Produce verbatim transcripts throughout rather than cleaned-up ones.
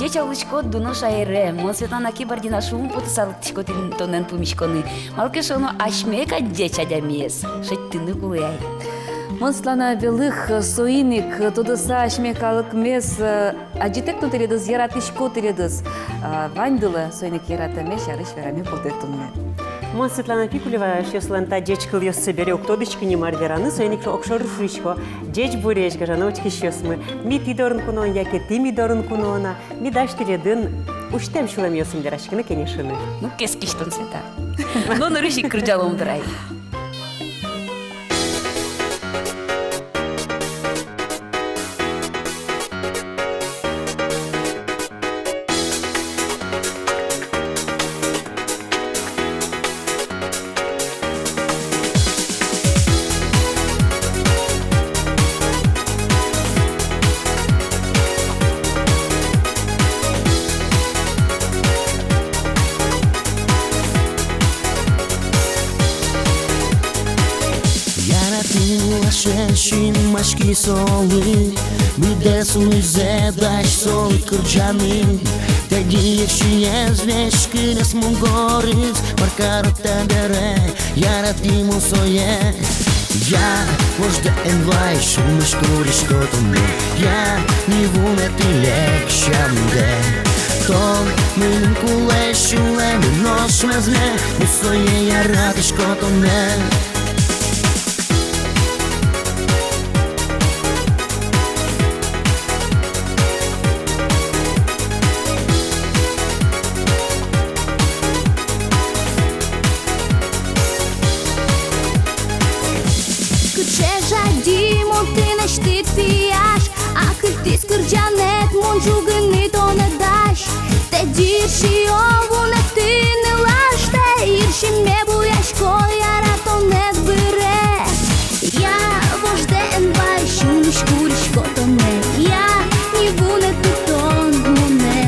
Ӟеч улӥськод, дуно шаере. Мон, Светлана Кибардина, шумпотыса лыктӥсько тӥ-, тонэн пумиськыны. Малы ке шуоно, асьме кадь ӟеч адямиез шедьтыны кулэ ай. Мон, Светлана, Белых, соин ик тодыса асьме калыкмес, э, адӟытэк но тӥледыз, яратӥсько тӥледыз. А, ваньдылы соин ик яратэмме сярысь вераме потэ туннэ. Мон, Светлана Пикулева, эшъёслэн та ӟеч кылъёссы бере уг тодӥськы ни мар вераны, соин ик огшоры шуисько: ӟеч буресь, гажано учкисьёсмы. Ми тӥ дорын куноын яке тӥ ми дорын куноын-а, ми дась тӥледын усьтэм сюлэмъёсын вераськыны, кенешыны. Ну, кескич тон, Света. Но нырысь ик кырӟалом, дыр ай. Яратӥ ласянь синмаськи солы, быдэс луизы дась солы кырӟаны. Тӧдьы йырсиез, веськынэз, мугорез, мар карод табере, яратӥ мон сое. Я вождэ эн вай, сюлмысь курисько тонэ. Я ни вунэтӥ лек сямдэ. Тон мыным кулэ сюлэмын нош мӧзме, мон сое яратӥсько тонэ. Кыӵе жади мон тынэсьтыд, пияш, акыльтӥз кырӟанэд мон ӝугыны тонэ дась. Тӧдьы йырсиё вунэтыны лаштэ, йырсиме буясько яратонэд быре. Я вождэ эн вай, сюлмысь курисько тонэ. Я ни вунэтӥ тон монэ.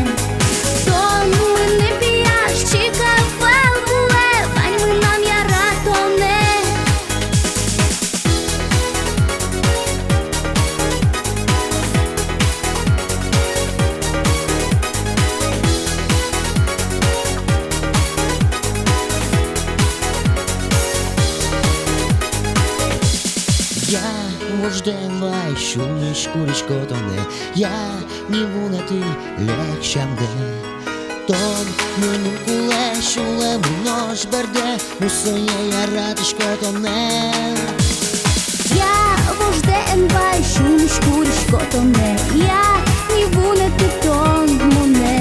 Тон мыным, пияш, чик ӧвӧл кулэ, вань мынам яратонэ. Я вождэ эн вай, сюлмысь курисько тонэ. Я ни вунэтӥ лек сямдэ. Тон мыным кулэ сюлэмын нош бӧрдэ, мон сое яратӥсько тонэ. Я вождэ эн вай, сюлмысь курисько тонэ. Я ни вунэтӥ тон монэ.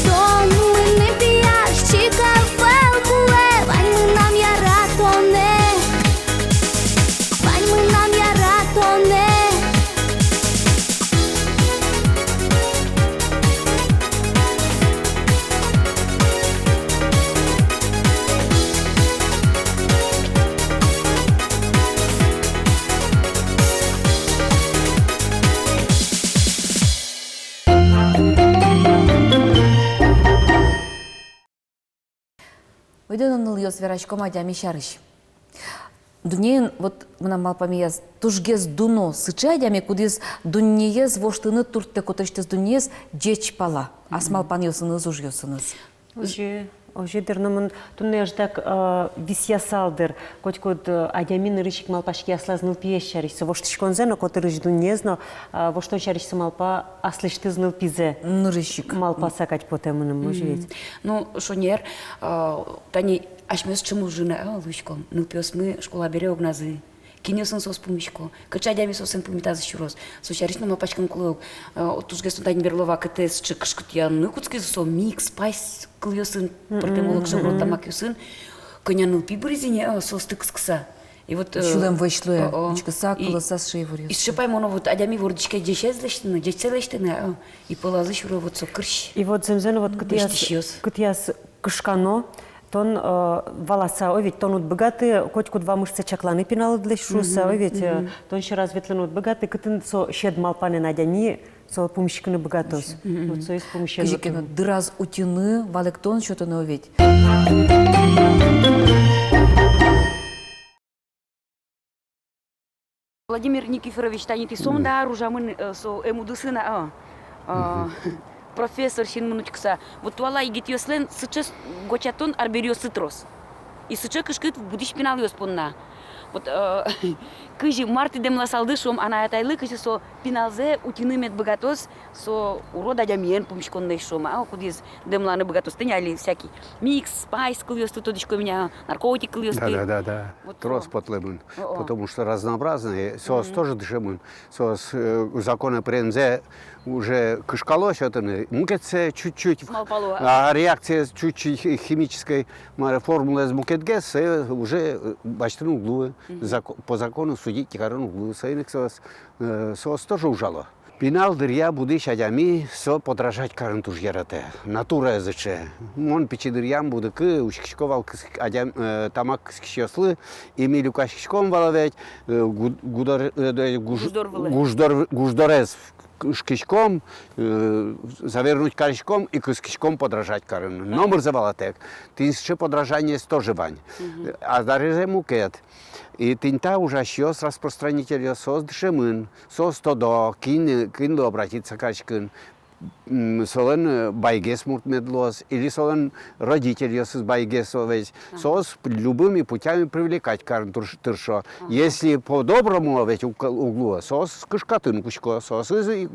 Тон мыным, пияш, чик ӧвӧл кулэ, вань мынам яратонэ. Вань мынам яратонэ. Ойдо но, нылъёс, вераськом адями сярысь. Дуннеын, вот, мынам малпамеяз, тужгес дуно сыӵе адями, кудӥз дуннеез воштыны турттэ, котырысьтыз дуннеез ӟеч пала, ас малпанъёсыныз, ужъёсыныз. Озьы, озьы, дыр, но мон туннэ ӧжытак, э, висъясал, дыр, котькуд, э, адями нырысь ик малпаське аслаз нылпиез сярысь, со воштӥськонзэ но, котырысь дуннеез но, э, воштон сярысь со малпа аслэсьтыз нылпизэ. Нырысь ик. Малпаса кадь потэ мыным, озьы ведь. Ну, шонер, э, тани асьмеос ӵем ужын, э, луиськом. Нылпиосмы школа бере огназы. Кинъёсын соос пумисько, кыӵе адями соосын пумитазы сюроз. Со сярысь но малпаськыны кулэ ук. Э, тужгес но тани берло вакытэ сыӵе кышкытъяны кутскизы со мик, спайс кылъёсын, пӧртэм олокшем родтамакъёсын. Кӧня нылпи быриз ини, э, соосты кыскыса. И вот, э, сюлэм вӧсь луэ, о, о, учкыса, и кылыса сыӵе иворъёс. И сыӵе паймоно, вот, адями вордӥське ӟечсэ лэсьтыны, ӟечсэ лэсьтыны, э, и пӧлазы сюро вот со кырсь. И вот зэмзэ но, вот, кытӥяз, лэсьтӥсьёс, кытӥяз кышкано, тон, э, валаса, о, ведь тон уд быгаты котькуд вамышсэ чакланы пиналыдлэсь шуыса, о, ведь, э, тон сьӧраз ветлыны уд быгаты, кытын со сьӧд малпанэн адями солы пумиськыны быгатоз. Вот соиз пумысен. Кызьы ке но дыраз утьыны, валэктон сётыны, о, ведь. Владимир Никифорович, тани тӥ сомында ар ужамын, э, со эм удысын, а, а, профессор синмын учкыса. Вот туала егитъёслэн сыӵе гочатон арбериоссы трос. И сыӵе кышкыт будӥсь пиналъёс понна. Вот, э, кызьы, мар тӥ дэмласалды, шуом, анай-атайлы, кызьы со пиналзэ утьыны мед быгатоз со урод адямиен пумиськонлэсь, шуом, а, кудӥз дэмланы быгатоз. Тӥни али всякий микс, спайс кылъёсты тодӥськом ини, а, наркотик кылъёсты. Да, да, да, да. Вот трос со потлэмын. О-о. Потому что разнообразные, соос тоже дышемын. Соос, э, законэ пыремзэ уже кышкало сётыны. Мукетсэ чуть-чуть, малпало, а, реакция чуть-чуть хи-, химической, мар, формулаез мукетгес, э, уже, э, басьтыны уг луы. Мгм. Зако-, по закону судить карыны уг луы. Соин ик соос, э, соос тоже ужало. Пинал дыръя будӥсь адями со подражать карыны туж яратэ. Натураез сыӵе. Мон пичи дыръям будӥкы учкисько вал кыс-, адям-, э, тамак кыскисьёслы, и ми люкаськиськом вал ведь, э, гуд-, гудор-, э, да, гуж-, гуждор вылэ. Гуждор, гуждорез кышкиськом, э, завернуть кариськом и кыскиськом подражать карыны. Номырзэ валатэк. Тӥни сыӵе подражаниез тоже вань. Мгм. Э, а дарезе мукет. И тӥни та ужасьёс, распространительёс, соос дышемын, соос тодо, кин, кинлы обратиться кариськыны, м, солэн, э, байгес мурт мед луоз, или солэн родительёсыз байгес луоз. Ага. Соос любыми путями привлекать карыны тырш-, тыршо. Ага. Если по-доброму ведь уг-, уг луы, соос кышкатыны кутско, соосыз и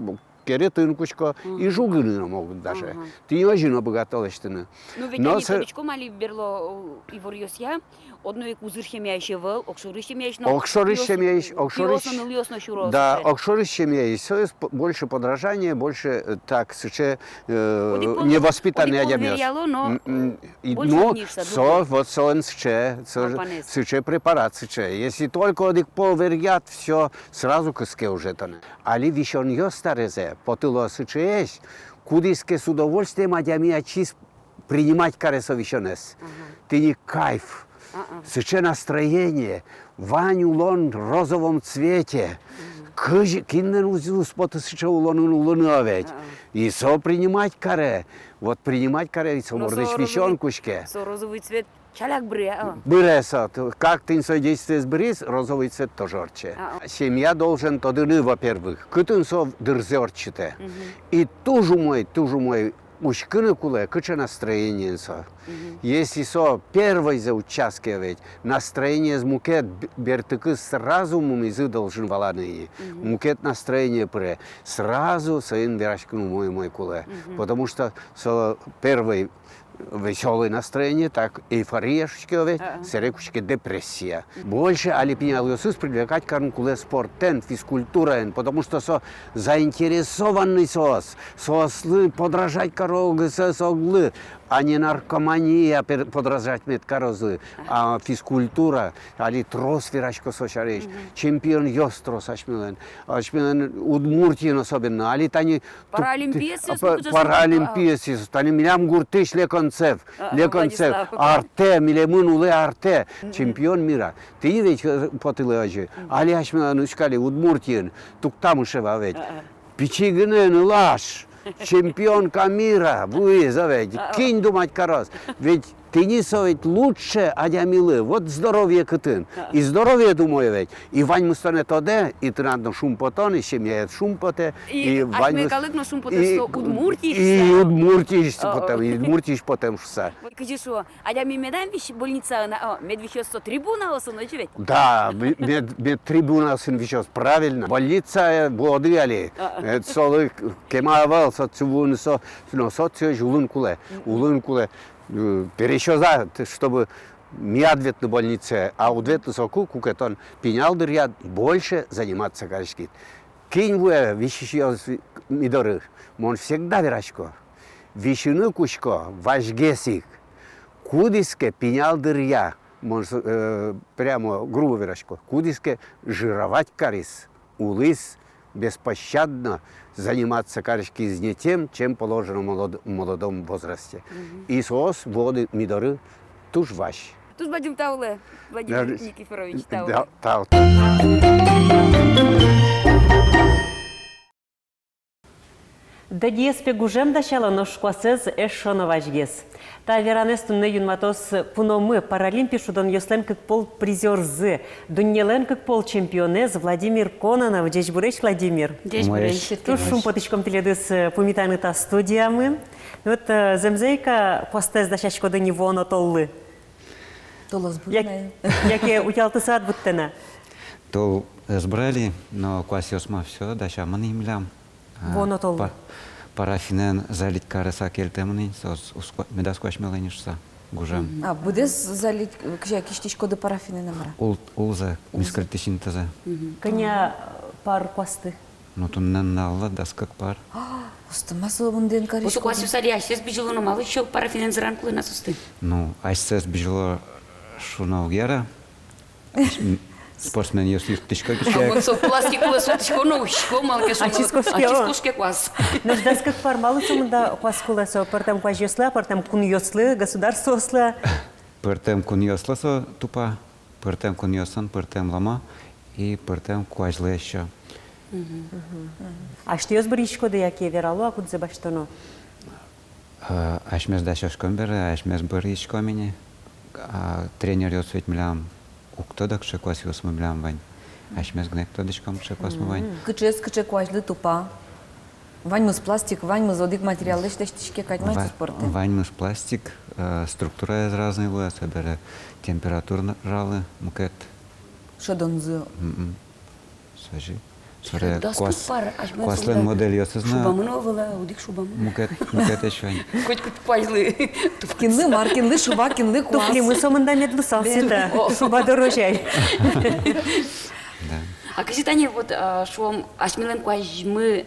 керетыны кутско, и жугыны но могут даже. Ага. Тӥни озьы но быгато лэсьтыны. Ну, ведь но ми со- тодӥськом али берло, э, иворъёсъя, одно ик узыр семьяысь ӧвӧл, огшоры семьяысь но. Огшоры семьяысь, огшоры. Пиос но, нылъёс но сюро. Да, сыӵе. Огшоры семьяысь, соос п-, больше подражание, больше, э, так, сыӵе, э, невоспитанный адямиос. Одӥг пол веръяло, но, м, м, и, больше, ну, ниш со, со, вот солэн сыӵе, со, сыӵе препарат, сыӵе. Если только одӥг пол веръяд, всё, сразу кыске уже тонэ. Али висёнъёс таразэ потыло сыӵеесь, кудӥз ке с удовольствием адями ачиз принимать каре со висёнэз. Ага. Тӥни кайф. А-а. Сыӵе настроение. Вань улон в розовом цвете. Мгм. Кызьы, кинлэн уз, уз поты сыӵе улонын улыны ведь. А-а. И со принимать каре. Вот принимать каре, и со мордысь висён кучке. Со розовый цвет чаляк быре, а? Быре со, т-, как тӥни со действиез быриз, розовый цвет тоже ортче. А, а. Семья должен тодыны, во-первых, кытын со дырзэ ортчытэ. Мгм. И туж умой, туж умой учкыны кулэ, кыӵе настроениен со. Мгм. Если со первойзэ учаскея ведь, настроениез мукет б-, бертыкыз сразу мумизы должен валаны ини. Мгм. Мукет настроение пыре, сразу соин вераськыны умой-умой кулэ. Мгм. Потому что со первой весёлое настроение, так, эйфория шуиське ведь, а-а, сэре кутске депрессия. Больше али пиналъёсыз привлекать карыны кулэ спортэн, физкультураен, потому что со заинтересованный соос, соослы подражать каро огзэс оглы, а не наркомания пер-, подражать мед карозы, ага, а физкультура, али трос верасько со сярысь, мгм, чемпионъёс трос асьмелэн, асьмелэн Удмуртиын особенно, али тани Паралимпиецъёс, а, па-, ну, кызьы паралимпиецъёс, тани милям гуртысь Леконцев, а, Леконцев, Владислав. Артэ, милемын улэ артэ, мгм, чемпион мира. Тӥни ведь, э, потылэ озьы. Мгм. Али асьмелэн учкы али Удмуртиын, Туктамышева ведь. А, а. Пичи гинэ нылаш, чемпионка мира вуиз, а ведь. А, а. Кин думать кароз. Ведь тӥни со ведь лучше адямилы, вот здоровье кытын. А. И здоровье, думаю, ведь. И ваньмыз тонэ тодэ, и тынад но шумпотон, и семьяед шумпотэ, и, и ваньмыз, калык но шумпотэ, и, что Удмуртиысь, и Удмуртиысь, а, потэм, и Удмуртиысь потэм шуса. Ой, кызьы шуо, адями медам висё больницаын, а, о, мед висёз со трибунаосын, озьы ведь? Да, ме-, мед, мед трибунаосын висёз, правильно. Больница, э, воды али. А. Э, солы кема ӧвӧл, со сювыны со, но со сювыны улыны кулэ, мгм, улыны кулэ. Э, пересёза, т-, чтобы мияд ветлы больницае, а уд ветлы соку, куке тон пинал дыръяд больше заниматься кариськид. Кин вуэ висисьёс ми доры, мон всегда верасько. Висьыны кутско вазьгес ик. Кудӥз ке пинал дыръя, мон, э, прямо грубо верасько, кудӥз ке жировать кариз, улӥз беспощадно, заниматься кариськиз не тем, чем положено в молод-, молодом возрасте. Мгм. И соос вуо ми доры туж вазь. Туж бадӟым тау луэ, Владимир Никифорович, тау. Да, тау. Дадиез пе гужем дасяло, нош куасэз эшшо но вазьгес. Та веранэз туннэ юнматоз пуномы Паралимпи шудонъёслэн кык пол призёрзы, дуннелэн кык пол чемпионэз Владимир Кононов. Ӟечбуресь, Владимир. Ӟечбуресь. Туж шумпотӥськом тӥледыз, э, пумитаны та студиямы. Ну вот, э, зэмзэ ик-а куастэс дасяськоды ни вуоно толлы? Толэз быръя-, яке утялтыса ӧд вуттэ на? Тол ӧз быръялэ, но куасъёсмы всё дасямын ини милям. А, вуоно толлы. Па-, парафинэн залить карыса кельтэмын ини, соос уз куа-, медаз куасьмелэ ни шуса, гужем. Мгм. А быдэс залить, э, кызьы ке кисьтӥськоды парафинэн, мар-а? Ул-, улзэ, улзэ. Нисколько тысяч интызэ. Мгм. Кӧня, э, пар куасты? Ну, туннэ нуналлы дас кык пар. А, усто, ма со мындэн кариськоды. Усто куасъёс али асьсэос бызьыло но, малы ещё парафинэн зыраны кулэ на соосты? Ну, асьсэос бызьыло шуыны уг яра. М, спортсменъёс юрттӥсько кыӵе ке. А вот со пластик кулэ султӥсько но, усьтӥсько, малы ке шуоно, ачиз кошке, о. Ачиз кошке куас. Нош дас кык пар малы сомында куас кулэ со? Пӧртэм куазьёслы, пӧртэм кунъёслы, государствоослы? Пӧртэм кунъёслы со тупа, пӧртэм кунъёсын пӧртэм ломо и пӧртэм куазьлы ещё. Мгм. Мгм. Асьтэос быръиськоды яке верало-а, кудзэ басьтоно? Э, асьмеос дасяськом бере, асьмеос быръиськом ини. А тренеръёс ведь милям уг тодо, кыӵе куасъёсмы милям вань. Асьмеос гинэ ик тодӥськом, кыӵе куасмы вань. Мгм. Кыӵеез кыӵе куазьлы тупа? Ваньмыз пластик, ваньмыз одӥг материаллэсь лэсьтӥське кадь, ваньмыз спорт. Ваньмыз пластик, э, структураез разной луэ, собере температуралы мукет. Шӧдонзы. Мгм. Созьы. Собере куас-, куаслэн модельёсыз но шубамын ӧвӧл-а, одӥг шубамын. Мукет, мукет ещё вань. Котькуд куазьлы. Кинлы мар, кинлы шуба, кинлы куас. Туфлимы сомында мед луысал, Света. О. Шуба дорозь ай. Да. А кызьы тани вот, а, шуом, асьмелэн куазьмы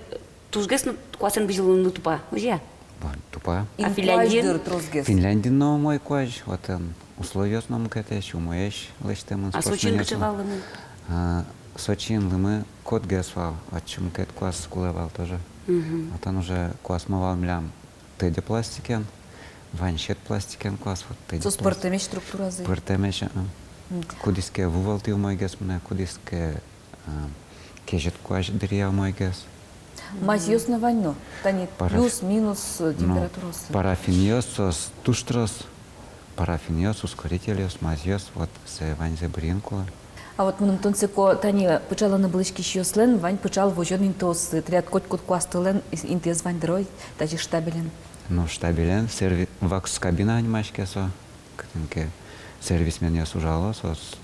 тужгес но куасэн бызьылыны тупа, озьы-а? Вань, тупа. А Финляндиын? Инкуазь дыр тросгес. Финляндиын но умой куазь, отын условиос но мукетэсь, умоесь лэсьтэмын спортсменъёслы. А Сочиын кыӵе вал лымы? А, Сочиын лымы котгес вал, отчы мукет куас кулэ вал тоже. Мгм. Отын уже куасмы вал милям тӧдьы пластикен, вань сьӧд пластикен куас, вот тӧдьы пластик. Соос пӧртэмесь структуразы. Пӧртэмесь, а. Мгм. Кудӥз ке ву вылтӥ умойгес мынэ, кудӥз ке а, кезьыт куазь дыръя умойгес. Мазьёс но вань но, тани параф-, плюс-минус, э, ну, температураосы. Парафинъёс, соос туж трос. Парафинъёс, ускорительёс, мазьёс, вот сое ваньзэ быръыны кулэ. А вот мыным тунсыко, тани пыӵаланы былӥськисьёслэн вань пыӵал возён интыоссы, тӥляд котькуд куастылэн ин-, интыез вань дыр, ой, тазьы штабелен. Ну, штабелен, серви-, вакс кабина нимаське со. Кытын ке сервисменъёс ужало, соос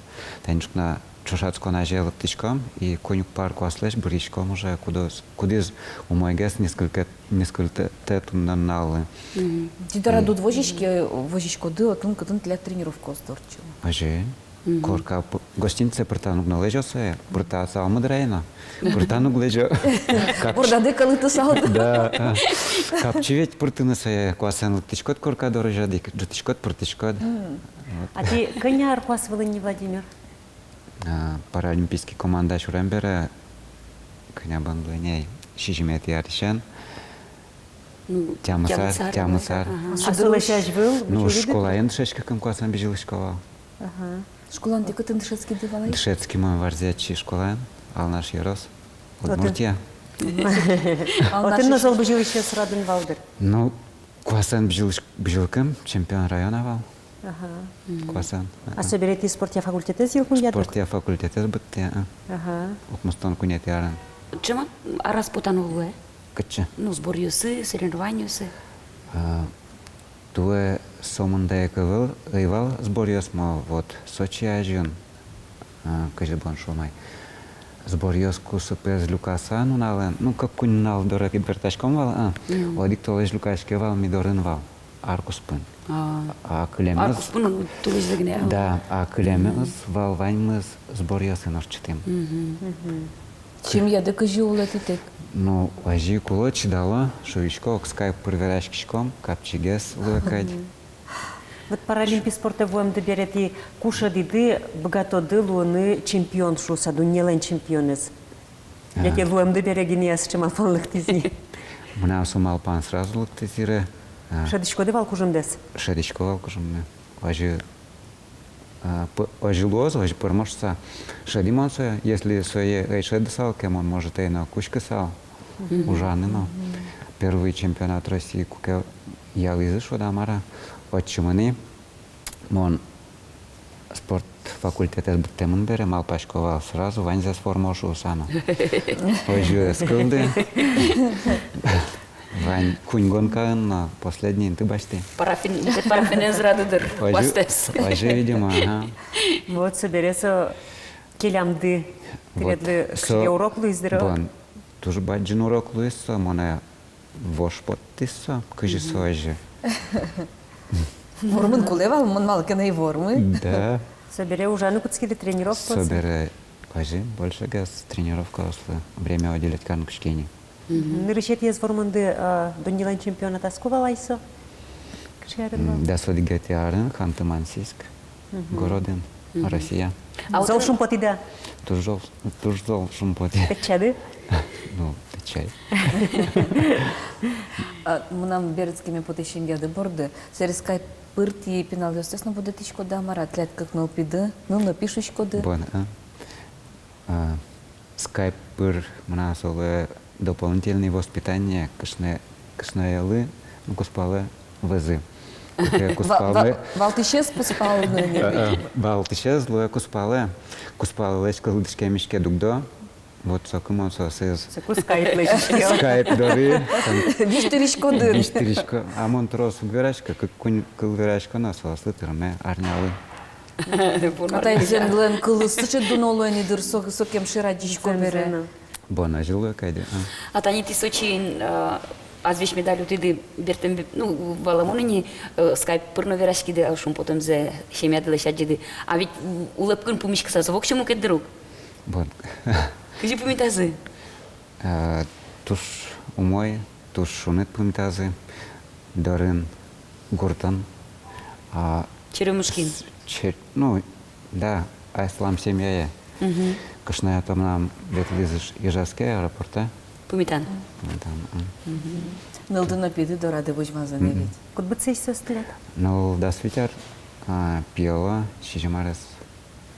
тани ӵукна ӵошатскон азе лыктӥськом, и куинь-куать пар куаслэсь быръиськом уже, кудӥз, кудӥз умойгес нискыльтэ, нискыльтэ туннэ нуналлы. Мгм. Тӥ дорады уд возиське, возиськоды отын, кытын тӥляд тренировкаосты ортчыло? Озьы. Мгм. Корка п-, гостиницае пыртаны уг но лэзё сое, пыртысалмы дыр ай но. Пыртаны уг лэзё. Капчи. Бордады калыкысалды. Да, а. Капчи ведь пыртыны сое, куасэн лыктӥськод корка дорозь одӥг, ӝутӥськод, пыртӥськод. Мгм. Вот. А тӥ кӧня ар куас вылын ни, Владимир? А, паралимпийский команда сюрем бере, кӧня бен луэ ни ай, сизьыметӥ арысен. Ну, тямыс ар, тямыс ар, тямыс ар. Ага. А солэсь азьвыл? Ну, школаын дышетскыкум куасэн бызьылӥсько вал. Ага. Школаын тӥ кытын дышетскиды вал ай? Дышетскимы Варзи-Ятчи школаын, Алнаш ёрос, Удмуртия. Отын но зол бызьылӥсьёс радын вал дыр. Ну, куасэн бызьылӥсь-, бызьылыкум чемпион района вал. Ага. Куасэн. А собере тӥ спортъя факультетэз йылпумъяды? Спортъя факультетэз быдтӥ, а. Ага. Укмыстон куинетӥ арын. Ӵем араз потаны луэ? Кытчы? Ну, сборъёсы, соревнованиосы. А, туэ сомында ик ӧвӧл, ӧй вал сборъёсмы, вот, Сочи азьын, а, кызьы бон шуом ай. Сборъёс кусыпез люкаса нуналэн, ну, кык-куинь нунал доры ик бертаськом вал, а. Мгм. Одӥг толэзь люкаське вал, ми дорын вал, ар куспын. А. А кылемез... Ар куспын толэзьзэ гинэ, а? Да, а кылемез вал ваньмыз сборъёсын ортчытӥм. Мгм. Мгм. Семьяды кызьы улэ тӥ тэк? Ну, озьы ик уло, чидало, шуисько, огскай пыр вераськиськом, капчигес луэ кадь. Мгм. Вот паралимпий спортэ вуэмды бере тӥ ку шӧдӥды, быгатоды луыны чемпион шуыса, дуннелэн чемпионэз? А. Яке вуэмды бере гинэ-а сыӵе малпан лыктӥз ни? Мынам со малпан сразу лыктӥз йыре. А. Шӧдӥськоды вал кужымдэс? Шӧдӥсько вал кужымме. Озьы, а, п-, озьы луоз, озьы пӧрмоз шуса. Шӧдӥ мон сое, если сое ӧй шӧдысал ке, мон, может, ӧй но кутскысал. Мгм. Ужаны но. Мгм. первый чемпионат России куке ялӥзы, шуод-а, мар-а, отчы мынӥ. Мон спорт факультетэз быдтэмын бере малпасько вал, сразу ваньзэс формо шуыса но. Озьы ӧз кылды. Вань куинь гонкаын но последний инты басьтӥ. Парафин, парафинэз рады дыр. Озьы, куастэс. Озьы, видимо, ага. Вот собере со келямды. Вот. Тӥледлы со кыӵе урок луиз дыр-а? Бон, туж бадӟым урок луиз со, монэ вож поттӥз со, кызьы со озьы. Вормыны кулэ вал, мон малы ке но ӧй вормы. Да. Собере ужаны кутскиды, тренировкаосы. Собере озьы, больше гес тренировкаослы время уделять карыны кутски ни. Мгм. Нырысетӥез вормонды, а, дуннелэн чемпионатаз ку вал ай со? Кыӵе арын вал? М, дас одӥгетӥ арын, Ханты-Мансийск городын, Россия. А зол шумпотӥды-а? Туж зол, туж зол шумпотӥ. Тэтчады? Ну, тэтчай. А, мынам берытскеме потэ семьяды борды. Сэре скайп пыр тӥ пиналъёстэс но будэтӥськоды-а, мар-а, тӥляд кык нылпиды, ныл но пи шуиськоды. Бон, а? А, скайп пыр мынам солы дополнительный воспитание, кышно, кышноелы, ну, кузпалэ вӧзы. Куке кузпалэ... Ва-, ва-, валтӥсез кузпалэ но ни. Э, э, валтӥсез луэ кузпалэ. Кузпалэлэсь кылзӥськемысь ке дугдо, вот соку мон соосыз... Соку скайп лэсьтӥсько. Скайп доры. Висьтыриськоды. Висьтырисько. А мон трос уг вераськы, кык-куинь кыл верасько но, соослы тырме арнялы. Атайзылэн кылыз сыӵе дуно луэ ни дыр, со, сокем шер адӟисько бере. Зэм, зэм. Бон, озьы луэ кадь, а. А тани тӥ Сочиын, э, азвесь медаль утӥды, бертэм, ну, валамон ини, э, скайп пыр но вераськиды, а, шумпотэмзэ семьядылэсь адӟиды. А ведь у-, улэпкын пумиськыса со воксё мукет дыр ук. Бон. Кызьы пумитазы? Э, туж умой, туж шуныт пумитазы, дорын гуртын. А, Черемушкин. С-, чер-, ну, да, аслам семьяе. Мгм. Кышноятомы мынам ветлӥз Иж-, Ижевске аэропорта. Пумитан. Пумитан, а. Мгм. Нылды но пиды дорады возьмазы ни ведь. Кудбытсэсь соос тӥляд? Ныл дас вить ар, а, пиело сизьым арес.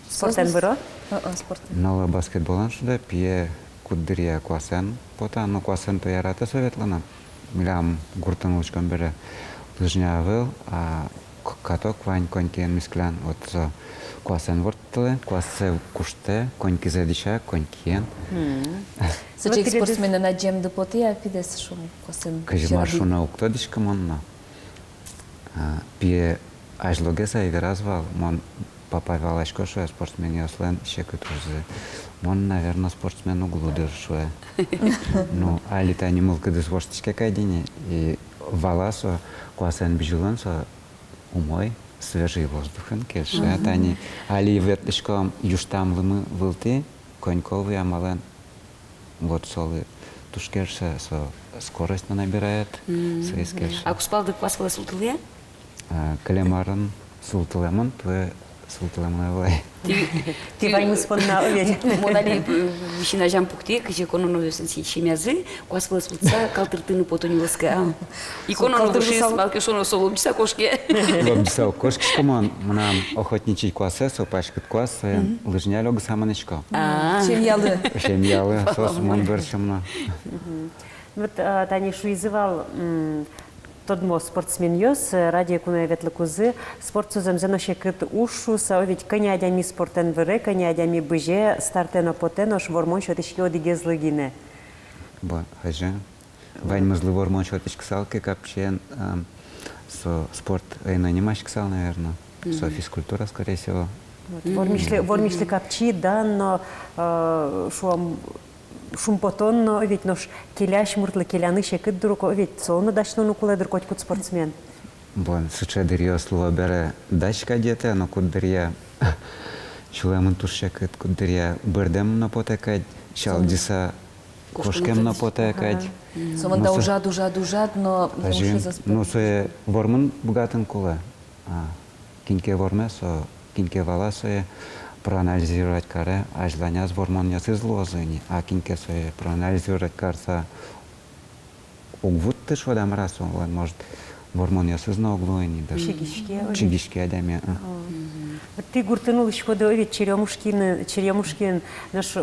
Спортэн выро? О, о, спортэн. Нылы баскетболэн шудэ, пие куддыръя куасэн потэ, но куасэн то яратэ со ветлыны. Милям гуртын улӥськом бере лыжня ӧвӧл, а к-, каток вань конькиен мисклян, вот со куасэн ворттылэ, куассэ куштэ, конькизэ дӥся, конькиен. Мгм. Сыӵе ик спортсменэн адӟемды потэ-а пидэс, шуом, куасэн? Кызьы, мар шуоно, уг тодӥськы мон но. А, пие азьлогес ай вераз вал, мон папа валасько, шуэ, спортсменъёслэн секыт ужзы. Мон, наверно, спортсмен уг луы дыр, шуэ. Ну, али тани мылкыдыз воштӥське кадь ини, и вала со, куасэн бызьылон со умой, свежий воздухын кельше. Мгм. Тани али ветлӥськом южтам лымы вылтӥ, конько вуэмалэн. Вот солы туж кельше, со скорость но набирает, мгм, соиз кельше. А кузпалды куас вылэ султылэ-а? А, кылем арын султылэмын, туэ султылэмын ӧвӧл ай. Тӥ, тӥ ваньмыз понна, о ведь. Мон али, э, син азям пуктӥ, кызьы Кононовъёслэн се-, семьязы куас вылэ султыса калтыртыны потэ ни луоз ке, а. И Кононовъёсыз, калтыртыса, малы ке шуоно, со лобӟыса кошке. Лобӟыса уг кошкиськы мон, мынам охотничий куасэ, со паськыт куас, соин лыжня лёгыса мынӥсько. А. Семьялы. Семьялы, соос мон бӧрсьым но. Мгм. Вот, а, тани шуизы вал, м, тодмо спортсменъёс, э, радио куное ветлыкузы, спортсо зэмзэ но секыт уж шуыса, о ведь, кӧня адями спортэн выре, кӧня адями бызе, стартэ но потэ, нош вормон сётӥське одӥгезлы гинэ. Ба, озьы. Ваньмызлы вормон сётӥськысал ке капчиен, ам, со спорт ӧй но нимаськысал, наверно. Со физкультура, скорее всего. Вот. Вормисьлы, вормисьлы капчи, дан но, э, шуом, шумпотон но, ведь нош келясь муртлы келяны секыт дыр ук, ведь солы но дась но кулэ дыр котькуд спортсмен. Бон, сыӵе дыръёс луо бере, дась кадь ӧте, но куддыръя сюлэмын туж секыт, куддыръя бӧрдэм но потэ кадь, сялӟыса кошкем но потэ кадь. Ага. Сомында ужад, ужад, ужад, но... Ну, сое вормыны быгатыны кулэ. А, кин ке ворме, со, кин ке вала, сое проанализировать каре, азьланяз вормонъёсыз луозы ини, а кин ке сое проанализировать карыса уг вутты, шуод-а, мар-а, солэн, может, Вормонъёсыз но уг луы ни, даже. Чигиське, о, чигиське адями, а. О. Мгм. Вот тӥ гуртын улӥськоды, о, ведь Черёмушкин, Черёмушкин, нош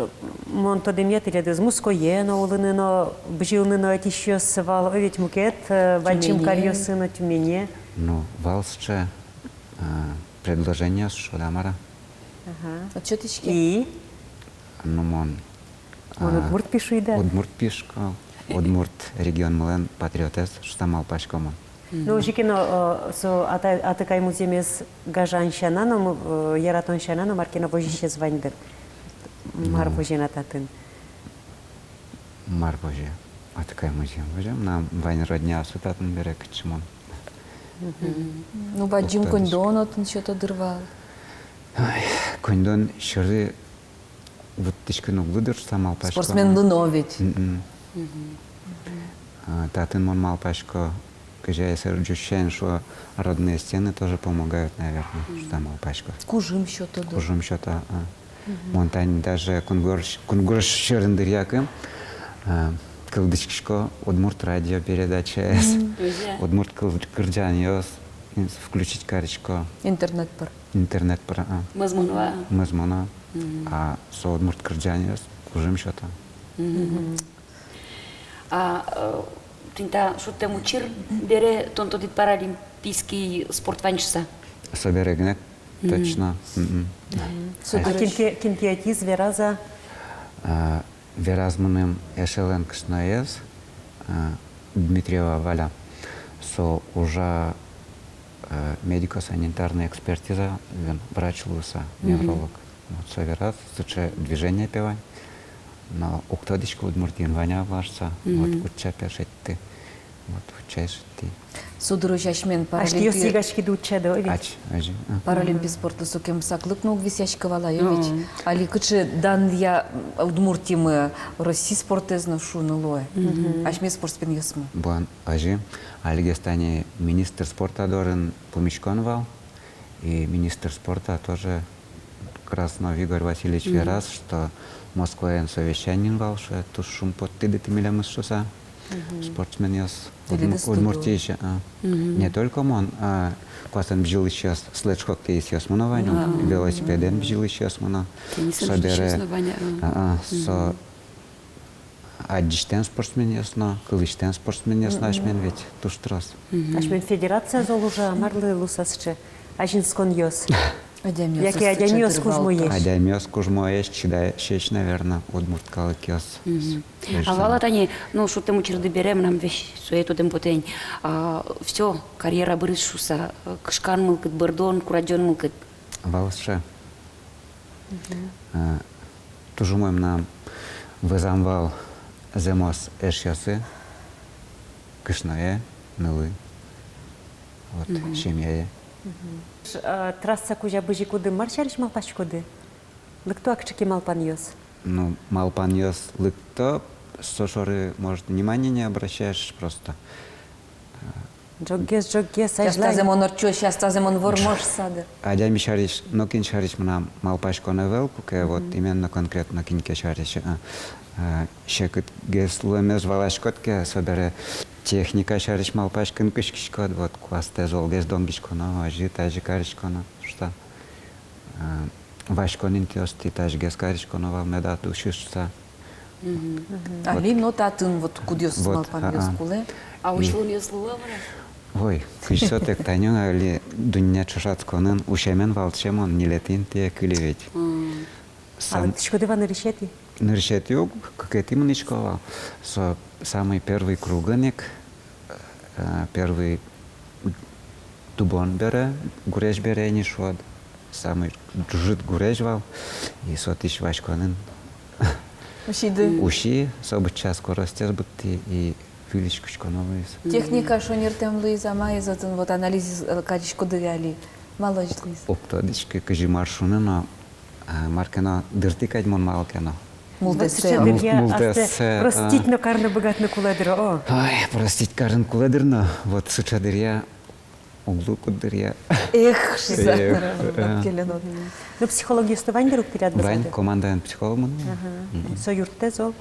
мон тодэмъя, тӥледыз Муское но улыны но, бызьылыны но ӧтисьёс вал, о, ведь мукет, э, бадӟым каръёсы но, Тюмене. Ну, вал сыӵе, э, предложениос, шуод-а мар-а. Ага. Отчёт иське. И? Ну, мон, мон, а, удмурт пи шуид-а? Удмурт пи шуисько, удмурт регионмылэн патриотэз шуса малпасько мон. Ну, озьы ке но, э, со ата-, атыкай музъемез гажан сяна но, м, э, яратон сяна но мар ке но возисез вань дыр. Мар, ну, возе на татын? Мар возе? Атыкай музъем возе. Мынам вань родняосы татын бере, кытчы мон. Мгм. Ну, бадӟым коньдон отын сёто дыр вал. Ай, коньдон сьӧры вуттӥськыны уг луы дыр шуса малпасько. Спортсменлы но ведь. Мгм. Мгм. А, татын мон малпасько, кызьы ай сэржусен шуо, родные стены тоже помогают, наверное, шуса малпасько. Кужым сёто дыр. Кужым сёто, а. Мгм. Мон тани даже кунгож, кунгож сьӧрын дыръякын, а, кылзӥськисько удмурт радио передачаез, мгм, удмурт кыл-, кырӟанъёс, ин-, включить карисько. Интернет пыр. Интернет пыр, а. Мӧзмоно-а? Мӧзмоно. Мгм. А со удмурт кырӟанъёс кужым сёто. Мгм. А, э, тӥни та шудтэм учыр бере тон тодӥд паралимпийский спорт вань шуса? Собере гинэ, мгм, точно. Мгм. Мгм. А кин ке, кин ке ӧтиз, вераз-а? А, вераз мыным эшелэн кышноез, а, Дмитриева Валя. Со ужа, а, медико-санитарной экспертизаын врач луыса, мгм, невролог. Вот со вераз, сыӵе движение пе вань. Но уг тодӥськы, Удмуртиын вань-а, вал шуса. Мгм. Вот утча пе шедьтӥ. Вот утча и шедьтӥ. Со дырозь асьмен паралимпи-, асьтэос йыгаськиды утчады, о, ведь? Ач, озьы, а. Паралимпи спортлы сокем саклык но уг висъяськы вал, о, ведь? Мгм. Али кыӵе данъя Удмуртимы Россиысь спортэз но, шуыны луэ. Мгм. Асьме спортсменъёсмы. Бон, озьы. Алигес тани министр спорта дорын пумиськон вал. И министр спорта тоже, Краснов Игорь Васильевич, мгм, вераз, что Москваын совещаниын вал, шуэ, туж шумпоттӥды тӥ милемыз шуса. Мгм. Спортсменъёс. Тӥледыз Удму-, туж Удмуртиысь, а. Мгм. Не только мон, а, куасэн бызьылӥсьёс, следж-хоккеистъёсмы но вань, а, велосипедэн бызьылӥсьёсмы но. Теннисэн бызьылӥсьёсмы но вань, а. А, а, со, мгм, адӟисьтэм спортсменъёс но, кылысьтэм спортсменъёс но, мгм, асьмен ведь туж трос. Мгм. Асьмен федерация зол ужа, марлы луыса сыӵе азинсконъёс? Адямиос. Яке адямиос кужмоесь? Адямиос кужмоесь, чидаесь, наверно, удмурт калыкъёс. Мгм. Конечно. А вал-а тани, ну, шудтэм учырды бере, мынам весь сое тодэм потэ ини. А, всё, карьера быриз шуса, кышкан мылкыд, бӧрдон, курадӟон мылкыд. Вал сыӵе. Мгм. Э, туж умой мынам вӧзам вал зэмос эшъёсы, кышное, нылы, вот, мгм, семьяе. Мгм. Ш-, э, трасса кузя бызикуды мар сярысь малпаськоды? Лыкто-а кыӵе ке малпанъёс? Ну, малпанъёс лыкто, со шоры, может, внимание не обращаешь просто. Ӝоггес, ӝоггес, сейчас азьлань. Тазэ мон ортчо, сейчас тазэ мон вормош сады. Адями сярысь, нокин сярысь мынам малпаськон ӧвӧл, куке вот, мгм, именно конкретно кин ке сярысь, а, а, секытгес луэмез валаськод ке, собере техника сярысь малпаськыны кутскиськод, вот, куасьтэ золгес донгиськоно, озьы, тазьы кариськоно, что, а, васькон интыостӥ тазьгес кариськоно вал, меда тусьы шуса. Мгм. Мгм. Вот. Али но татын вот кудъёсыз, вот, малпанъёс, а, а, кулэ. А усьлонъёс луо-а, мар-а? Ой, кызьы со тэк, тани али дунне ӵошатсконын усемен валче мон, ньылетӥ интые кылӥ ведь. Мгм. Сам- А лыктӥськоды-а нырысетӥ? Нырысетӥ уг, кыкетӥ мынӥсько вал. Со самый первый кругын ик, э, первый тубон бере, гурезь бере ини шуод, самый ӝыт гурезь вал, и со отысь васьконын усиды. Уси, со быдӟа скоростез быдтӥ, и выльысь кутсконо луиз. Техника шонертэм луиз-а, маиз отын, вот анализэз, э, кариськоды-а али, малы озьы луиз? Уг тодӥськы, кызьы мар шуыны но, а, мар ке но дыртӥ кадь мон малы ке но. Мултэссэ. Вот сыӵе дыръя, мул-, мултэссэ, астэ, а, простить но карыны быгатыны кулэ дыр, о. Ай, простить карыны кулэ дыр но, вот сыӵе дыръя, уг луы куддыръя. Эх, шуса. Эх, а. Келено. Ну, психологъёсты вань дыр ук тӥляд вӧзады? Вань, командаын психолог мынам. Ага. Мгм. Со юрттэ зол?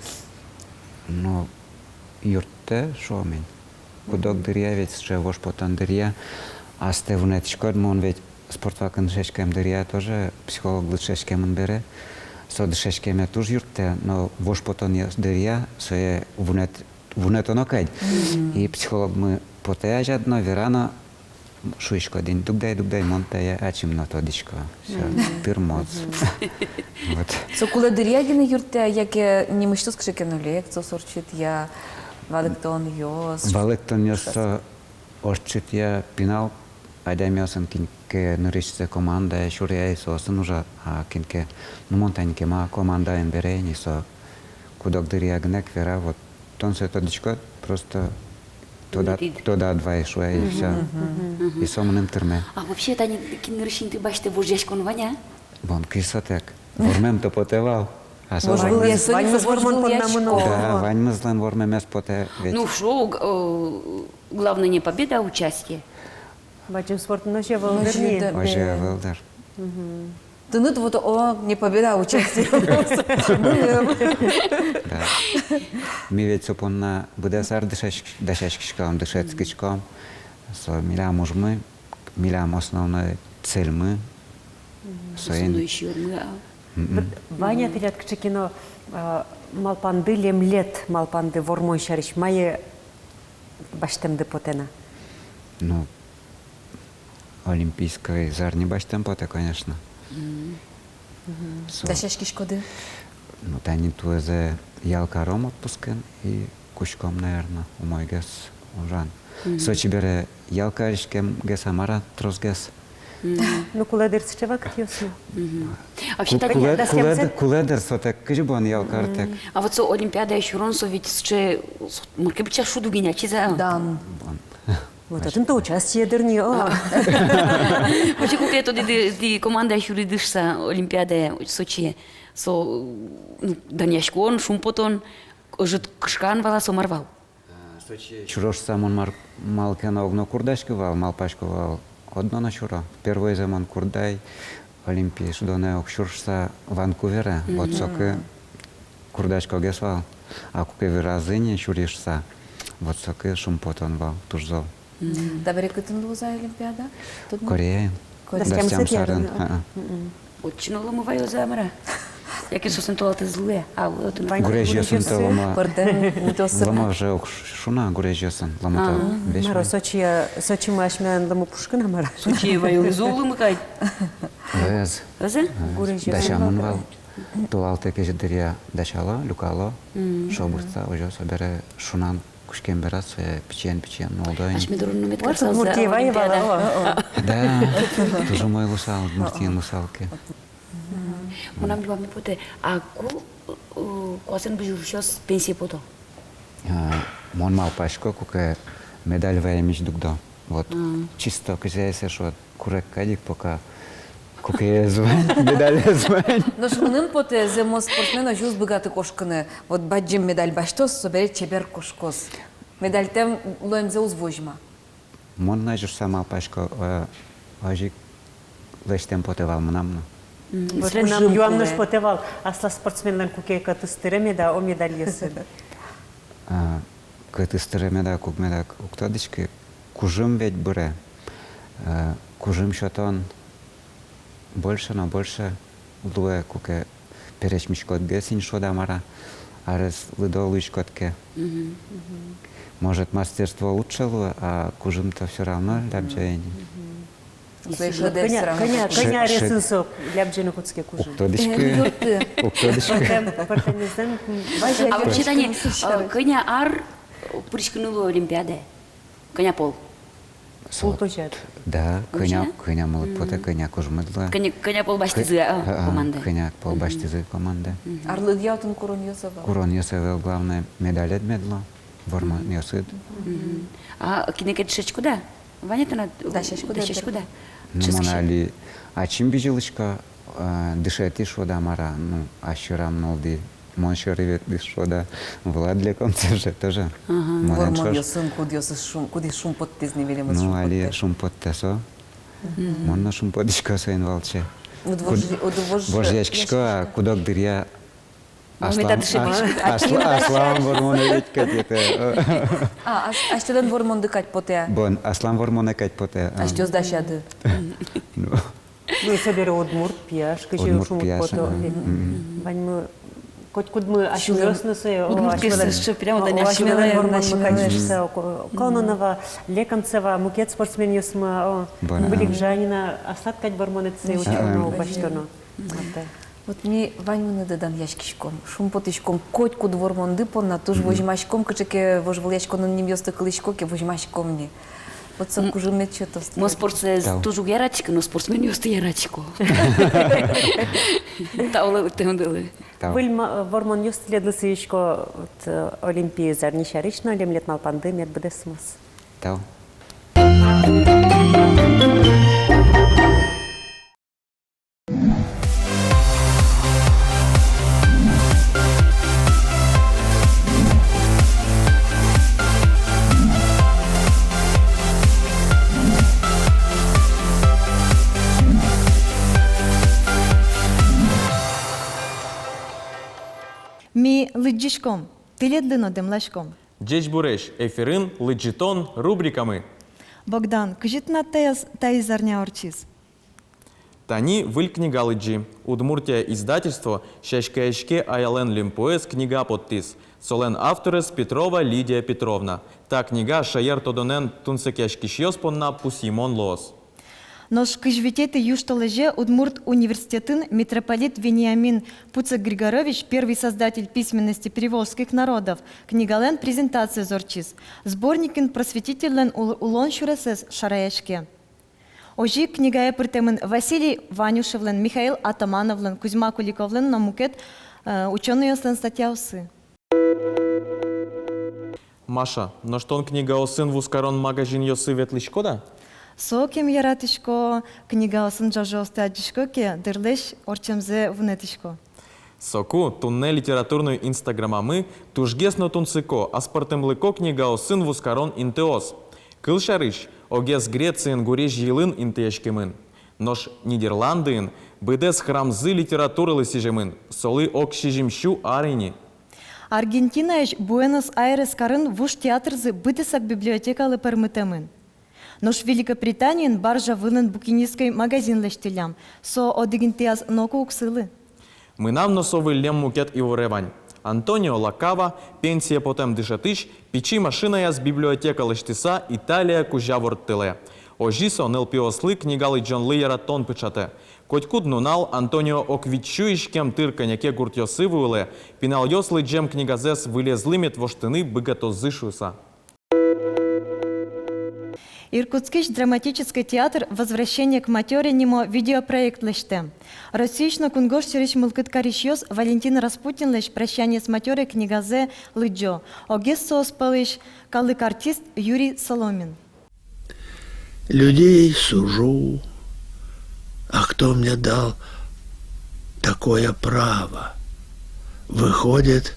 Ну, юрттэ, шуом ини. Куд-ог дыръя ведь сыӵе вож потон дыръя, астэ вунэтӥськод, мон ведь спортфакын дышетскем дыръя тоже психологлы дышетскемын бере, со дышетскеме туж юрттэ, но вож потонъёс дыръя сое вунэт-, вунэтоно кадь. И психологмы потэ азяд но, вера но, шуиськод ини: дугды ай, дугды ай, мон тае ачим но тодӥсько. Всё, тырмоз. Вот. Со кулэ дыръя гинэ юрттэ-а, яке нимысьтыз кыӵе ке но лекциос ортчытэ-а, валэктонъёс? Валэктонъёс со ортчытэ-а, пинал адямиосын, кин ке нырысьсэ командае сюре ай, соосын ужа, а кин ке, ну, мон тани кема командаын бере ини, со куд-ог дыръя гинэ ик вера, вот, тон сое тодӥськод, просто тодад, тодад вай, шуэ, и всё. И со мыным тырме. А вообще тани кин нырысь инты басьтэ, вожъяськон вань-а? Бон кызьы сотэк. Вормем-то потэ вал. А со ваньмыз, ваньмыз вормон понна мыно. Да, ваньмызлэн вормемез потэ ведь. Ну, шуо, э, главное не победа, а участие. Бадӟым спортын озьы ӧвӧл дыр ни. Озьы ӧвӧл дыр. Тыныд вот, о, не победа, а участие. Да. Ми ведь со понна быдэс ар дышетск-, дасяськиськом, дышетскиськом. Со милям ужмы, милям основной цельмы. Соин. Основной сюлмы, а. Вань-а тӥляд кыӵе ке но, а, малпанды, лемлет малпанды вормон сярысь, мае басьтэмды потэ на? Ну, олимпийской зарни басьтэм потэ, конечно. Со. Дасяськиськоды? Ну, тани туэзэ ял каром отпускын и кутском, наверно, умойгес ужан. Сочи бере ял кариськемгес-а, мар-а, тросгес. Ну, кулэ дыр сыӵе вакытъёс но. Вообще, ку-, кулэ, кулэ дыр, кулэ дыр, сотэк кызьы бон ял картэк. А вот со олимпиадае сюрон, со ведь сыӵе, со мар ке быдӟа шуд ук ини, ачиз-а? Дан. Бон. Вот отын-то участие дыр ни, о. Вообще, куке тодӥды, тӥ командае сюриды шуса олимпиадае Сочие, со, ну, данъяськон, шумпотон, ӧжыт кышкан вал-а со, мар вал? Сочие сюро шуса мон мар-, малы ке но огнэ курдаськы вал, малпасько вал, одно но сюро. Первойзэ мон курдай, олимпи шудонэ уг сюр шуса, Ванкувере, вот соку курдаськогес вал. А куке веразы ини сюри шуса, вот соку шумпотон вал туж зол. Мгм. Табере кытын луоз-а олимпиада? Тодмо? Кореяын. Корея. Дас тямысэтӥ арын. Дас тямысэтӥ арын. А-а. Мгм. Отчы но лымы ваёз-а, мар-а? Яке соослэн толалтэ луэ, а, вот. Гурезьёсын-то лымы. Пӧртэм утёзы. Лымы уже уг шу на, гурезьёсын лымы-то. А. Весь. Мар-о, Сочи, Сочимы асьмелэн лымы пушкын-а, мар-а? Сочие ваёлы зол лымы кадь. Ӧз. Ӧз-а? Ӧз. Гурезьёсын. Дасямын вал. Толалтэ кезьыт дыръя дасяло, люкало. Мгм. Шобыртса, озьы, собере шунан кутскем бераз, э, пичиен-пичиен нулло ини. Асьме дорын но мед карысалзы. Удмуртие ваи вал-а? Олимпиада. Да, туж умой луысал, Удмуртиын луысал ке. Мгм. Мынам юаме потэ, а ку, э, куасэн бызьылӥсьёс пенсие пото? А, мон малпасько, куке медаль ваемысь дугдо. Вот, мгм, чисто кызьы ай сое шуод, курег кадь ик пока, куке ӧз вань, медаль ӧз вань. Нош мыным потэ, зэмос спортсмен озьы уз быгаты кошкыны. Вот бадӟым медаль басьтоз, собере чебер кошкоз. Медальтэм луэмзэ уз возьма. Мон но озьы шуса малпасько, э, озьы ик лэсьтэм потэ вал мынам но. Мгм. Вот мынам юамысь потэ вал, аслаз спортсменлэн куке кӧтыз тыре меда, о, медальёсыд. А, кӧтыз тыре меда, куг меда, уг тодӥськы, кужым ведь быре. Э, кужым сётон больше но больше луэ, куке пересьмиськод гес ини, шуод-а, мар-а, арес лыдо луиськод ке. Мгм. Может, мастерство лучше луэ, а кужым-то всё равно лябӟе ини. Мгм. Кӧня, кӧня, кӧня аресын со лябӟыны кутске кужым? Уг тодӥськы. Э, юртты. Уг тодӥськы. Пӧртэм, пӧртэмезлэн, м. А вообще тани, э, кӧня ар пыриськыны луэ олимпиадае? Кӧня пол? Пол тозяд. Да, кӧня, кӧня мылыд потэ, кӧня кужмыд луэ. Кӧня, кӧня пол басьтӥзы, а, а, а, командае? Кӧня пол басьтӥзы командае. Мгм. Арлыдъя отын куронъёс ӧвӧл. Куронъёс ӧвӧл, главное, медалед мед луо, вормонъёсыд. Мгм. А кинэ ке дышетскод-а? Вань-а тынад, дасяськод-а? Дасяськод-а? Ну, мон али ачим бызьылӥсько, а, дышетӥ, шуод-а, мар-а, ну, асьме ар нуллӥ. Мон сьӧры ветлӥ, шуод-а, Влад Лекомцев же тоже. Ага. Монэн ӵош. Вормонъёсын кудъёсыз шум-, кудӥз шумпоттӥз ни, милемыз шумпоттэ. Ну, али шумпоттэ со. Мгм. Мон но шумпотӥсько соин валче. Уд вож-, уд вож-, вожъяськисько, а куд-ог дыръя Аслам, аслам вормонэ ведь кадь это. А, ас-, асьтэлэн вормонды кадь потэ. Бон, аслам вормонэ кадь потэ. Асьтэос дасяды. Ну. Ну, собере удмурт пияш, кызьы удмурт шумпото. Ваньмы, котькудмы асьмеос но сое, удмурт пияш, прямо асьмелэн вормонмы кадь шуыса, Кононова, Лекомцева, мукет спортсменъёсмы, о, Бырик Жанина, аслад кадь вормонэд сое утёно, басьтоно. Вот ми ваньмыныды данъяськиськом, шумпотӥськом котькуд вормонды понна, туж возьмаськом, кыӵе ке вожвылъяськонын нимъёсты кылӥсько ке, возьмаськом ни. Вот со кужымед сётоз. Мон спортсэ туж уг яратӥськы, но спортсменъёсты яратӥсько. Тау лыктэмдылы. Тау. Выль ма-, вормонъёс тӥледлы сӥзисько, вот, э, Олимпиез арня сярысь но, лемлет малпанды мед быдэсмоз. Тау. Ми лыдӟиськом, тӥледлы но дэмласьком. Ӟечбуресь, эфирын «Лыдӟытон» рубрикамы. Богдан, кызьы тынад таиз, таиз арня ортчиз? Тани выль книга лыдӟи. «Удмуртия» издательство сяськаяське аялэн лымпуэз книга поттӥз. Солэн авторез Петрова Лидия Петровна. Та книга шаертодонэн тунсыкъяськисьёс понна пусйымон луоз. Нош кызь витетӥ южтолэзе Удмурт университетын митрополит Вениамин Пуцек-Григорович, первый создатель письменности приволжских народов, книгалэн презентациез ортчиз. Сборникын просветительлэн ул-, улон сюресэз шараяське. Озьы ик книгае пыртэмын Василий Ванюшевлэн, Михаил Атамановлэн, Кузьма Куликовлэн но мукет, э, учёнойёслэн статьяосы. Маша, нош тон книгаосын вузкарон магазинъёсы ветлӥськод-а? Сокем яратӥсько, книгаосын ӝажыосты адӟисько ке, дырлэсь ортчемзэ вунэтӥсько. Соку туннэ литературной инстаграмамы тужгес но тунсыко, аспӧртэмлыко книгаосын вузкарон интыос. Кылсярысь, огез Грециын гурезь йылын интыяськемын. Нош Нидерландын быдэс храмзы литературалы сӥземын, солы ог сизьым сю ар ини. Аргентинаысь Буэнос-Айрес карын вуж театрзы быдэсак библиотекалы пӧрмытэмын. Нош Великобританиын баржа вылын букинистской магазин лэсьтӥллям, со одӥг интыяз ноку уг сылы. Мынам но со выллем мукет иворе вань. Антонио Лакава, пенсие потэм дышетӥсь, пичи машинаяз библиотека лэсьтыса Италия кузя ворттылэ. Озьы со нылпиослы книга лыдӟонлы яратон пыӵатэ. Котькуд нунал Антонио ог вить сю иськем тыр кӧня ке гуртъёсы вуылэ, пиналъёс лыдӟем книгазэс вылезлы мед воштыны быгатозы шуыса. Иркутскысь драматической театр «Возвращение к матёре» нимо видеопроект лэсьтэ. Россиысь но кунгож сьӧрысь мылкыд карисьёс Валентин Распутинлэсь «Прощание с матёрой» книгазэ лыдӟо. Огез соос пӧлысь калык артист Юрий Соломин. Людей сужу, а кто мне дал такое право? Выходит,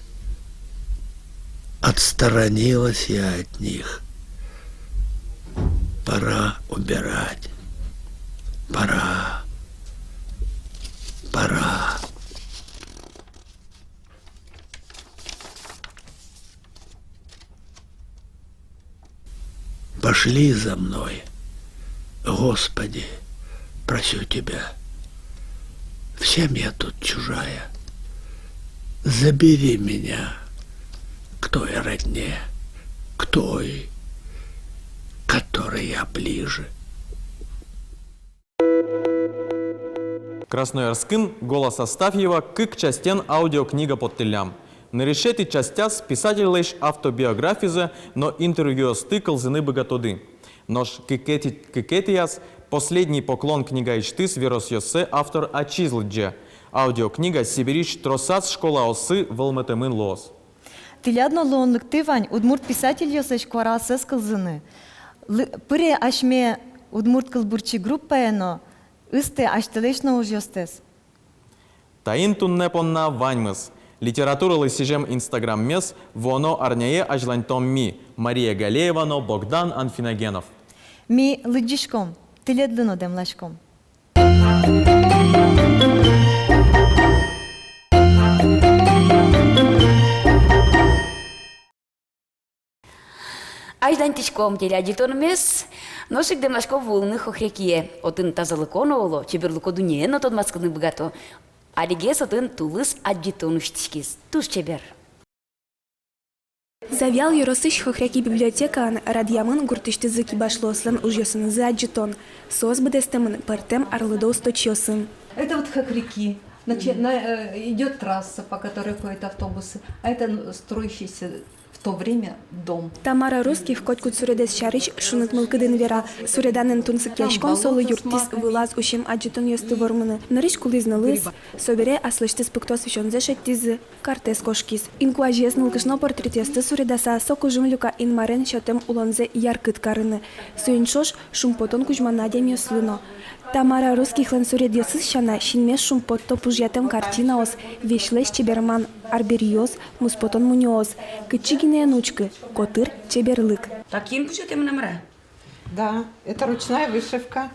отсторонилась я от них. Пора убирать. Пора. Пора. Пошли за мной, Господи, прошу Тебя. Всем я тут чужая. Забери меня к той родне, к той, к которой я ближе. Красноярскын «Голос Астафьева» кык частен аудиокнига поттӥллям. Нырысетӥ частяз писательлэсь автобиографизэ но интервьюосты кылзыны быгатоды. Нош кыкетӥ-, кыкетӥяз «Последний поклон» книгаысьтыз веросъёссэ автор ачиз лыдӟе. Аудиокнига Сибирьысь тросаз школаосы вӧлмытэмын луоз. Тӥляд но луонлыкты вань удмурт писательёслэсь куараоссэс кылзыны. Лы-, пыре асьме удмурт кылбурчи группае но ыстэ асьтэлэсь но ужъёстэс. Таин туннэ понна ваньмыз. Литературалы сӥзем инстаграммес вуоно арняе азьланьтом ми, Мария Галеева но Богдан Анфиногенов. Ми лыдӟиськом, тӥледлы но дэмласьком. Азьланьтӥськом телеадӟытонмес, нош ик дэмласьком вуылыны Хохрякие. Отын тазалыко но уло, чеберлыко дуннее но тодматскыны быгато. Алигес отын тулыс адӟытон усьтӥськиз. Туж чебер. Завьял ёросысь Хохряки библиотекаын радъямын гуртысьтызы кибашлыослэн ужъёсынызы адӟытон. Соос быдэстэмын пӧртэм арлыдо усточиосын. Это вот Хохряки. Значит, на, э, идёт трасса, по которой ходят автобусы, а это, ну, строящийся в то время дом. Тамара Русских котькуд суредэз сярысь шуныт мылкыдын вера. Суреданэн тунсыкъяськон солы юрттӥз вылаз усем адӟытонъёсты вормыны. Нырысь кулӥз нылыз, собере аслэсьтыз пыктос висёнзэ шедьтӥзы, картэз кошкиз. Инкуазез нылкышно портретъёсты суредаса, со кужым люка Инмарен сётэм улонзэ яркыт карыны. Соин ӵош шумпотон кузьманы адямиослы но. Тамара Русскихлэн суредъёсыз сяна, синмес шумпотто пужъятэм картинаос, весьлэсь чеберман арбериос, муспотон мунёос. Кытчы гинэ эн учкы, котыр — чеберлык. Та киын пужъятэмын-а, мар-а? Да, это ручная вышивка,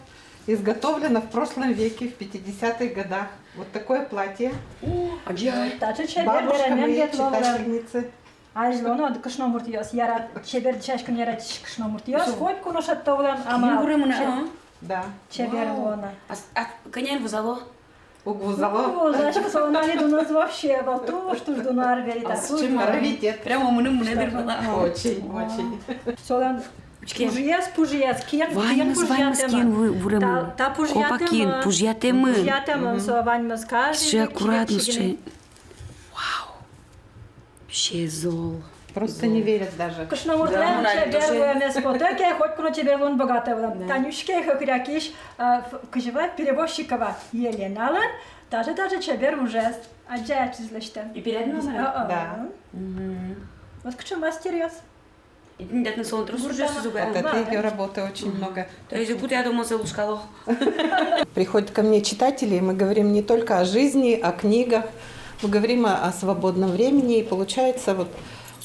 изготовлена в прошлом веке, в пятидесятых годах. Вот такое платье. О, адӟи ай. Таӵе чебер. Бабушка, мои читательницы. Азьло но кышномуртъёс, яра-, чебер дӥсяськыны яратӥсь кышномуртъёс, котьку но шедьто вылэм, амал. Киын вуремын-а? Че-, а? Да. Чебер луоно. А с-, а кӧняен вузало? Уг вузало. Уг вузало, солэн али дуныз вообще, вал туж-туж дуно арбери. А та с-, туж чем дуно. Раритет. Прямо мыным, мынэ дыр вал-а? Очень, очень. Солэн пужыез, пужыез, киын, киын пужъятэмын. Ваньмыз, ваньмыз киын ву-, вуремын. Та, та пужъятэмын. Копак киын пужъятэмын. Пужъятэмын, со ваньмыз каждый. Сыӵе аккуратно, сыӵе. Вау. Вообще зол. Просто не верят даже. Кышномуртлэн чебер луэмез потэ ке, котьку но чебер луыны быгатэ вылэм. Да. Танюшке, Хохрякись, а, ф-, кызьы вал, Перевозчикова Еленалэн таӵе, таӵе чебер ужез. Адӟи ай, ачиз лэсьтэм. И перед нами? А, а. Да. Мгм. Вот кыӵе мастеръёс. И тӥни татын солэн трос ужъёсыз уг-а? Вот это её работы очень много. То есть куд-а, я думаю, сое лушкало. Приходят ко мне читатели, и мы говорим не только о жизни, о книгах, мы говорим о, о свободном времени, и получается, вот,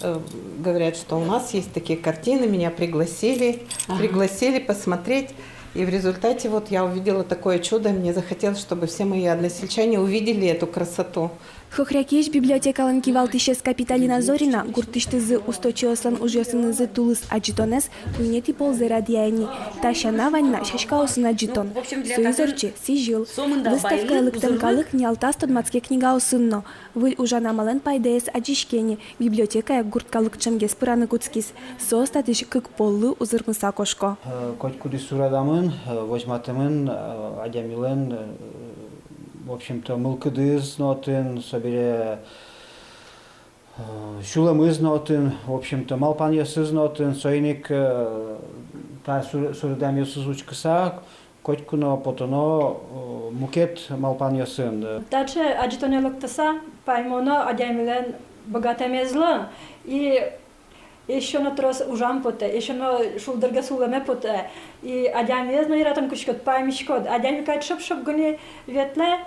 э, говорят, что у нас есть такие картины, меня пригласили, ага, пригласили посмотреть, и в результате вот я увидела такое чудо, и мне захотелось, чтобы все мои односельчане увидели эту красоту. Хохрякиысь библиотекалэн кивалтӥсез Капиталина Зорина гуртысьтызы усточиослэн ужъёсынызы тулыс адӟытонэз куинетӥ ползэ радъя ини. Та сяна вань на сяськаосын адӟытон. Соиз ортче сӥзьыл. Выставкае лыктэм калык ниялтаз тодматске книгаосын но. Выль ужан амалэн пайдаез адӟиське ини. Библиотекае гурт калык ӵемгес пыраны кутскиз. Соос татысь кык поллы узырмыса кошко. Э, котькудӥз суредамын, э, возьматэмын, э, адямилэн, э, в общем-то, мылкыдыз но отын, собере, э, сюлэмыз но отын, в общем-то, малпанъёсыз но отын, соин ик, э, та сур-, суредамъёсыз учкыса, котьку но потоно, э, мукет малпанъёсын. Таӵе адӟытонэ лыктыса, паймоно адямилэн быгатэмезлы, и эшшо но трос ужам потэ, эшшо но шулдыргес улэме потэ. И адямиез но яратыны кутскод, паймиськод. Адями кадь шып-шып гинэ ветлэ,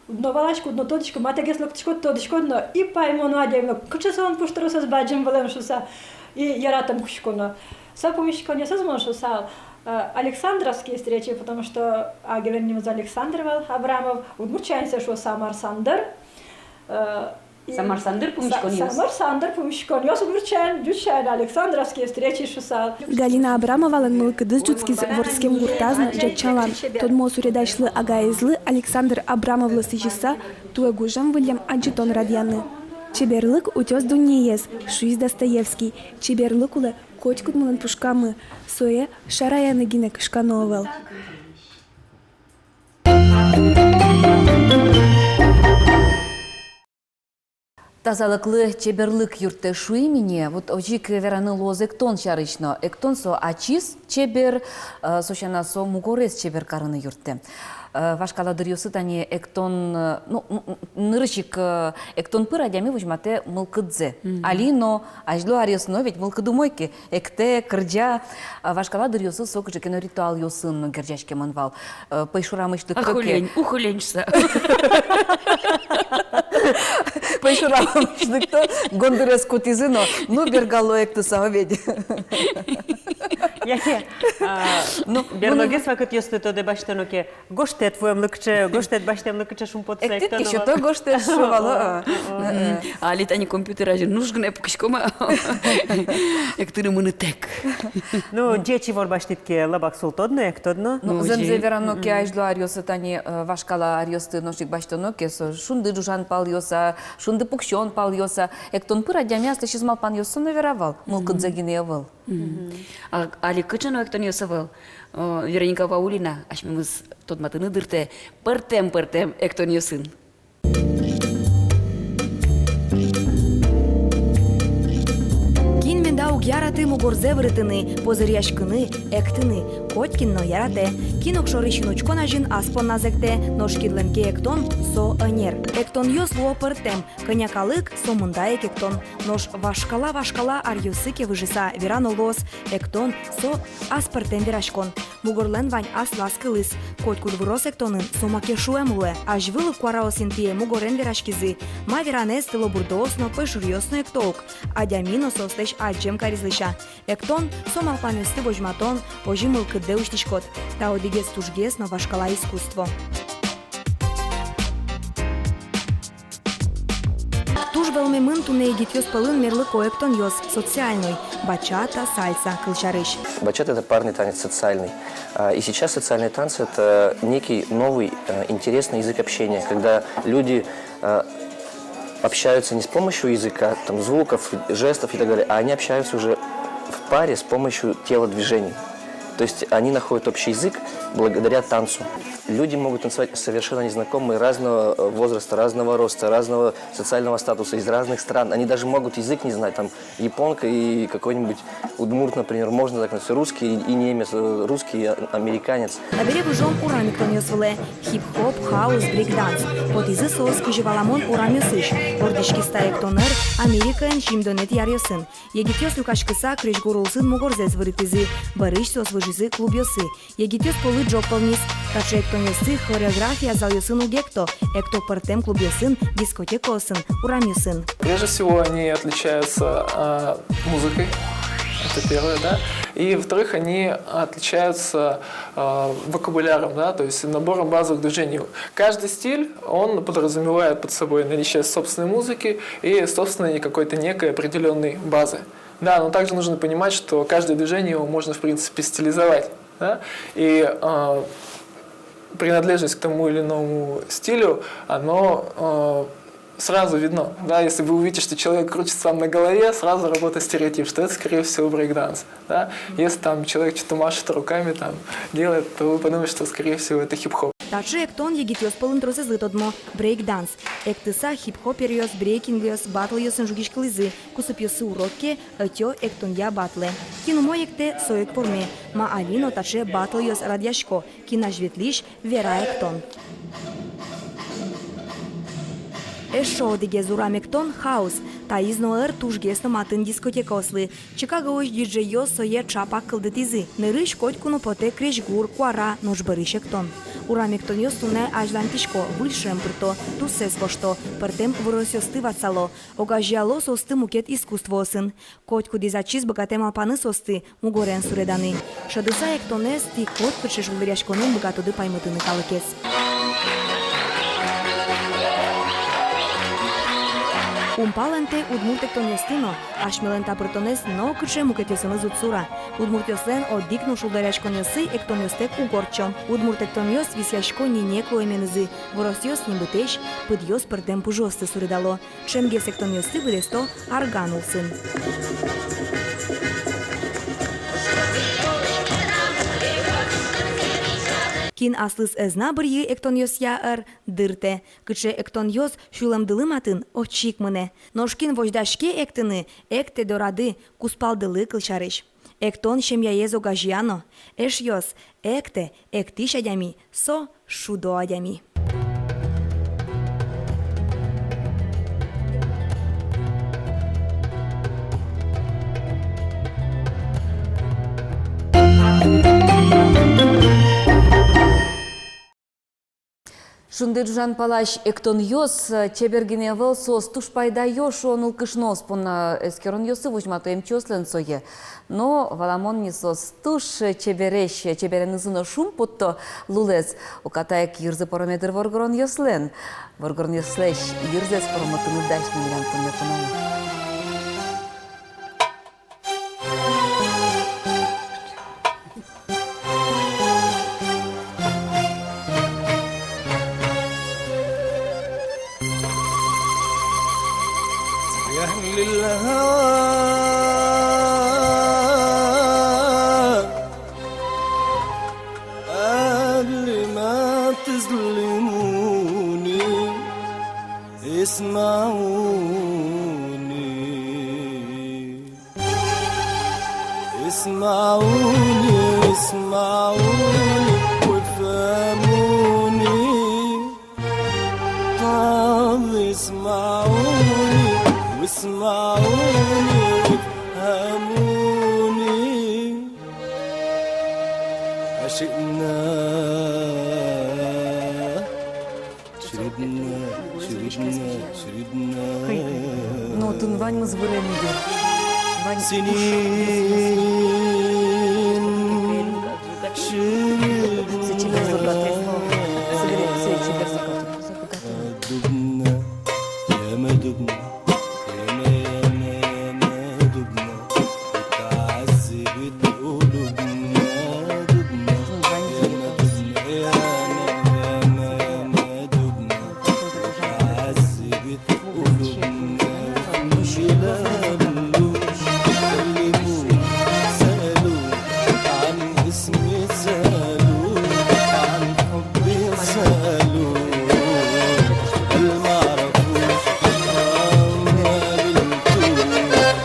уд но валаськы, уд но тодӥськы, матэгес лыктӥськод, тодӥськод но, и паймоно адямилы, кыӵе солэн пуштросэз бадӟым вылэм шуыса, и яратыны кутсконо. Со пумиськонъёсыз мон шуысал, э, Александровские встречи, потому что агилэн нимыз Александр вал, Абрамов, удмурт сямен сое шуо Самар Сандыр. Э, Самар Сандыр пумиськонъёс. Самар Сандыр пумиськонъёс удмурт сямен, ӟуч сямен Александровские встречи шуысал. Галина Абрамовалэн мылкыдыз ӝутскиз вордскем гуртаз но ӟеччалан. Тодмо суредасьлы агаезлы Александр Абрамовлы сӥзьыса, туэ гужем выллем адӟытон радъяны. Чеберлык утёз дуннеез, шуиз Достоевский. Чеберлык улэ котькудмылэн пушкамы, сое шараяны гинэ кышкано ӧвӧл. Тазалыклы чеберлык юрттэ шуим ини, вот озьы ик вераны луоз эктон сярысь но. Эктон со ачиз чебер, э, со сяна со мугорез чебер карыны юрттэ. Э, вашкала дыръёсы тани эктон, э, ну, н-, н-, нырысь ик, э, эктон пыр адями возьматэ мылкыдзэ. Мгм. Али но, азьло аръёсы но ведь мылкыд умой ке, эктэ, кырӟа, а вашкала дыръёсы со кыӵе ке но ритуалъёсын но герӟаськемын вал. Э, пӧйшурамысь лыктэ ке. Ах, олень, ух, олень шуса. Пӧйшурамысь лыктэ, гондырез кутӥзы но, ну, бергалло эктыса, ведь. Яке, а, ну, берлогес вакытъёсты тодэ басьтоно ке, гожтэт вуэмлы кыӵе, гожтэт басьтэмлы кыӵе шумпотыса эктыны. Эктыны ке, эктоно вал. Сёто гожтэт, шуо вал, а. Мгм. Али тани компьютер азьын нош гинэ пукиськом-а? Эктыны мынытэк. Ну, ӟеч ивор басьтӥд ке, лабак султод но, эктод но. Ну, ну, зэмзэ ӟеч верано ке, мгм, азьло аръёсы тани, э, вашкала аръёсты нош ик басьтоно ке, со шунды ӝужан палъёс-а, шунды пуксён палъёс-а, эктон пыр адями аслэсьтыз малпанъёссэ но вера вал, мгм, мылкыдзэ гинэ ӧвӧл. Мгм. А, али кыӵе но эктонъёс ӧвӧл. О, Вероника Ваулина асьмемыз тодматыны дыртэ пӧртэм-пӧртэм эктонъёсын. Кин меда уг яраты мугорзэ выретыны, позыръяськыны, эктыны? Котькин но яратэ. Кин огшорысен учкон азьын ас понназ эктэ, нош кинлэн ке эктон — со ӧнер. Эктонъёс луо пӧртэм, кӧня калык — со мында ик эктон. Нош вашкала-вашкала аръёсы ке выжыса, верано луоз: эктон — со ас пӧртэм вераськон. Мугорлэн вань аслаз кылыз. Котькуд вырос эктонын со маке шуэм луэ. Азьвыл ик куараос интые мугорен вераськизы. Ма веранэз тылобурдоос но, пӧйшуръёс но экто ук. Адями но соослэсь адӟем кариз лэся. Эктон — со малпанъёсты возьматон, озьы мылкыддэ усьтӥськод. Та одӥгез тужгес но вашкала искусство. Туж вӧлмемын туннэ егитъёс пӧлын мерлыко эктонъёс, социальной, бачата, сальса, кылсярысь. Бачата — это парный танец социальный. А, и сейчас социальные танцы — это некий новый, э, интересный язык общения, когда люди, э, общаются не с помощью языка, там, звуков, жестов и так далее, а они общаются уже в паре с помощью телодвижений. То есть они находят общий язык благодаря танцу. Люди могут танцевать совершенно незнакомые, разного, э, возраста, разного роста, разного социального статуса, из разных стран. Они даже могут язык не знать, там, японка и какой-нибудь удмурт, например, можно так назвать, русский и немец, э, русский и а-, американец. Табере выжом урам эктонъёс вылэ. Хип-хоп, хаус, брейк-данс. Потӥзы соос кызьы валамон урамъёсысь. Вордӥськиз та эктон ӧр Америкаын сизьымдонэтӥ аръёсын. Егитъёс люкаськыса крезьгур улсын мугорзэс выретӥзы. Бӧрысь соос выжизы клубъёсы. Егитъёс пӧлы ӝог пӧлниз. Таӵе эктонъёсты хореография залъёсын уг экто. Экто пӧртэм клубъёсын, дискотекаосын, урамъёсын. Прежде всего, они отличаются, а, музыкой. Это первое, да. И, во-вторых, они отличаются, а, вокабуляром, да, то есть набором базовых движений. Каждый стиль, он подразумевает под собой наличие собственной музыки и собственной какой-то некой определённой базы. Да, но также нужно понимать, что каждое движение его можно, в принципе, стилизовать, да, и, а, принадлежность к тому или иному стилю, оно, а, сразу видно, да, если вы увидите, что человек крутится там на голове, сразу работает стереотип, что это, скорее всего, брейк-данс, да. Если там человек что-то машет руками, там, делает, то вы подумаете, что, скорее всего, это хип-хоп. Таӵе эктон егитъёс пӧлын тросэзлы тодмо — брейк-данс. Эктыса, хип-хоперъёс, брейкинглёс, батлъёсын жугиськылӥзы. Кусыпъёсы урок ке, ӧтё эктонъя батлэ. Кин умой эктэ, со ик форме. Ма али но таӵе батлъёс радъясько. Кин азьветлӥсь, вера эктон. Эшшо одӥгез урам эктон — хаус. Таиз но ӧр, тужгес но матын дискотекаослы. Чикагоысь диджейёс сое ӵапак кылдытӥзы. Нырысь котьку но потэ крезьгур, куара, нош бӧрысь эктон. Урам эктонъёс туннэ азьланьтӥсько, выль шӧм пырто, туссэс вошто, пӧртэм выросъёсты ватсало. Огазеяло соосты мукет искусствоосын. Котькудӥз ачиз быгатэ малпаны соосты мугорен суреданы. Шӧдыса эктонэз, тӥ котькыӵе шулдыръяськонын быгатоды паймытыны калыкез. Ум палэнтэ удмурт эктонъёсты но. Асьмелэн та пыртонэз нокыӵе мукетъёсыныз уд сура. Удмуртъёслэн одӥг но шулдыръяськонъёссы эктонъёстэк уг ортчо. Удмурт эктонъёс висъясько ненег луэменызы. Выросъёс нимбытэсь, пыдъёс пӧртэм пужыосты суредало. Ӵемгес эктонъёсты быдэсто арган улсын. Кин аслыз ӧз на бырйы эктонъёсъя ӧр, дыртэ. Кыӵе эктонъёс сюлэмдылы матын, отчы ик мынэ. Нош кин возьдаське эктыны, эктэ дорады, кузпалдылы, кылсярысь. Эктон семьяез огазея но. Эшъёс, эктэ, эктӥсь адями — со шудо адями. «Шунды ӝужан палась» эктонъёс, э, чебер гинэ ӧвӧл, соос туж пайдаё, шуо нылкышноос понна. Эскеронъёсы возьмато эмчиослэн сое. Но валамон ни, соос туж, э, чебересь, э, чеберенызы но шумпотто лулэз. Уката ик йырзы пӧрме дыр воргоронъёслэн. Воргоронъёслэсь йырзэс пӧрмытыны дась ни милям туннэ пунэме. يا أهل الهوى، قبل ما تظلموني، اسمعوني، اسمعوني، اسمعوني وافهموني. طب اسمعوني، واسمعوني وافهموني. عشقنا، شربنا، شربنا، شربنا. Ну, отын ваньмыз вырем ини. Вань... سنين، شربنا. دبنا، ياما دبنا، ياما، ياما، ياما دبنا. اتعذبت قلوبنا، دبنا، ياما دبنا، ياما، ياما، ياما دبنا. اتعذبت قلوبنا، مش لا بلوش، كلموا، سألوا عن اسمي، سألوا عن حبي، سألوا.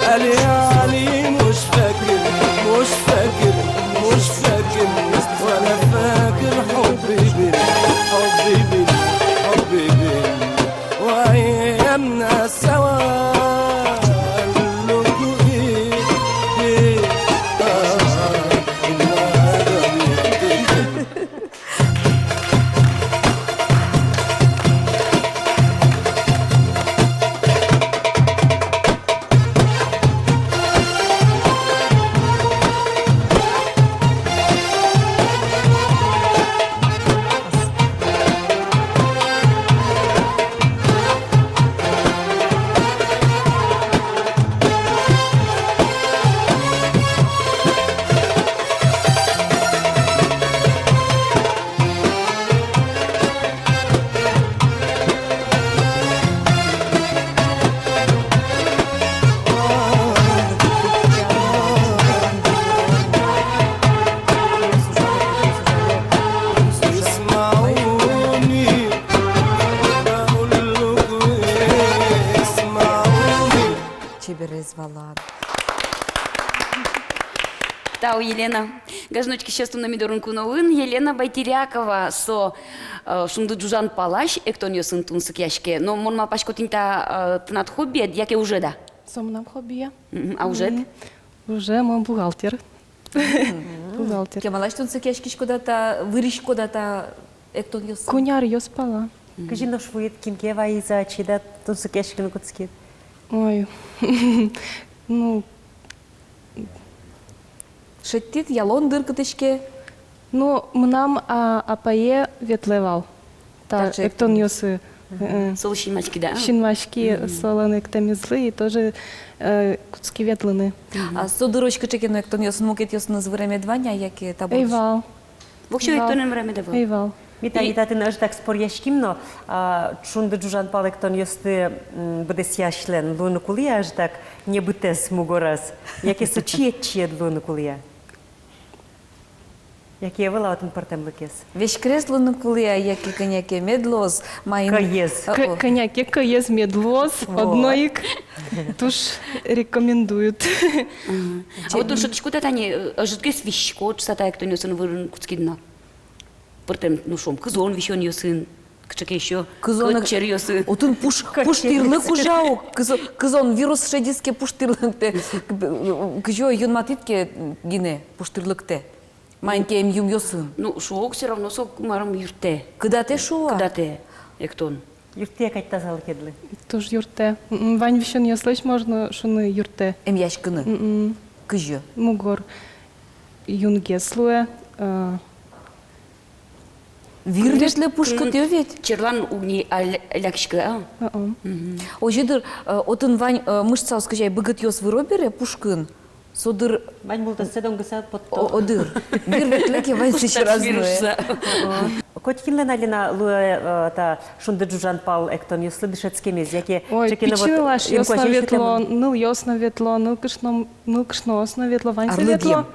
قال يعني مش فاكر، مش فاكر، مش فاكر، ولا فاكر حبي بيك، حبي بيك، حبي بيك، وأيامنا سوا. قال لكم إيه، إيه، آه، إنها ضميرتك. Чеберез валад. Тау, Елена. Гажано учкисьёс, туннэ ми дорын куноын Елена Байтерякова, со, э, «Шунды ӝужан палась» эктонъёсын тунсыкъяське. Но мон малпасько, тӥни та, э, тынад хоббиед, яке ужед-а? Со мынам хоббие. Мгм. А ужед? Мгм. Ужед мон бухгалтер. Мгм. Бухгалтер. Кемалась тунсыкъяськиськод-а та, вырӥськод-а та эктонъёсын? Куинь аръёс пала. Мгм. Кызьы нош вуид, кин ке вайиз-а, ачид-а тунсыкъяськыны кутскид? Ой. Ну, шедьтӥд, ялон дыр кытысь ке? Ну, мынам, а, апае ветлэ вал та эктонъёсы. Мгм. Э, солы синмаськид-а? Синмаськи солэн эктэмезлы и тоже, э, кутски ветлыны. Мгм. А со дырозь кыӵе ке но эктонъёсын, мукетъёсыныз выремед вань-а, яке табере? Ӧй вал. Воксё эктонэн выремед ӧвӧл. Ӧй вал. Ми тани татын ӧжытак споръяським но, а, «Шунды ӝужан пал» эктонъёсты, м, быдэсъясьлэн луыны кулэ-а ӧжытак небытэз, мугораз? Яке со чиед-чиед луыны кулэ-а? Яке ӧвӧл-а отын пӧртэмлыкез? Веськрес луыны кулэ-а, яке кӧня ке мед луоз, маин... Кӧез. Э, о. Кӧ-, кӧня ке кӧез мед луоз, вот. Одно ик. Туж рекомендуют. Мгм. А вот тон шӧдӥськод-а тани, э, ӧжытгес висиськод шуса та эктонъёсын вырыны кутскид на? Пӧртэм, ну, шуом, кызон висёнъёсын, кыӵе ке ещё, кызон, кӧт черъёсын. Отын пуш, пуш тӥрлык ужа ук, кызо-, кызон вирус шедиз ке пуш тӥрлыктэ, кызьы юнматӥд ке гинэ пуш тӥрлыктэ. Маин ке эмъюмъёсын. Ну, шуо ук, всё равно со марым юрттэ. Кыдатэ, шуо-а? Кыдатэ. эктон? Юрттэ-а кадь тазалыкедлы? Туж юрттэ. М-м, вань висёнъёслэсь, можно шуыны, юрттэ. Эмъяськыны? М-м. Кызьы? Мугор юнгес луэ, э, вир ветлэ пушкытъя ведь? Черлан уг ни ля-, лякиськы, а? О-о. Мгм. Озьы дыр, э, отын вань, э, мышцаос кызьы ай быгытъёс выро бере пушкын. Со дыр. Вань мултэссэ донгыса потто. О, о, дыр. Вир ветлэ ке, ваньзэ сьӧраз нуэ. О. Котькинлэн, Алина, луэ, э, та шунды ӝужан пал эктонъёслы дышетскемез, яке... Ой, чекин но вот пичи нылашъёс но ветло, нылъёс но ветло, нылкышно, нылкышноос но ветло, ваньзы ветло. Арлыдъем.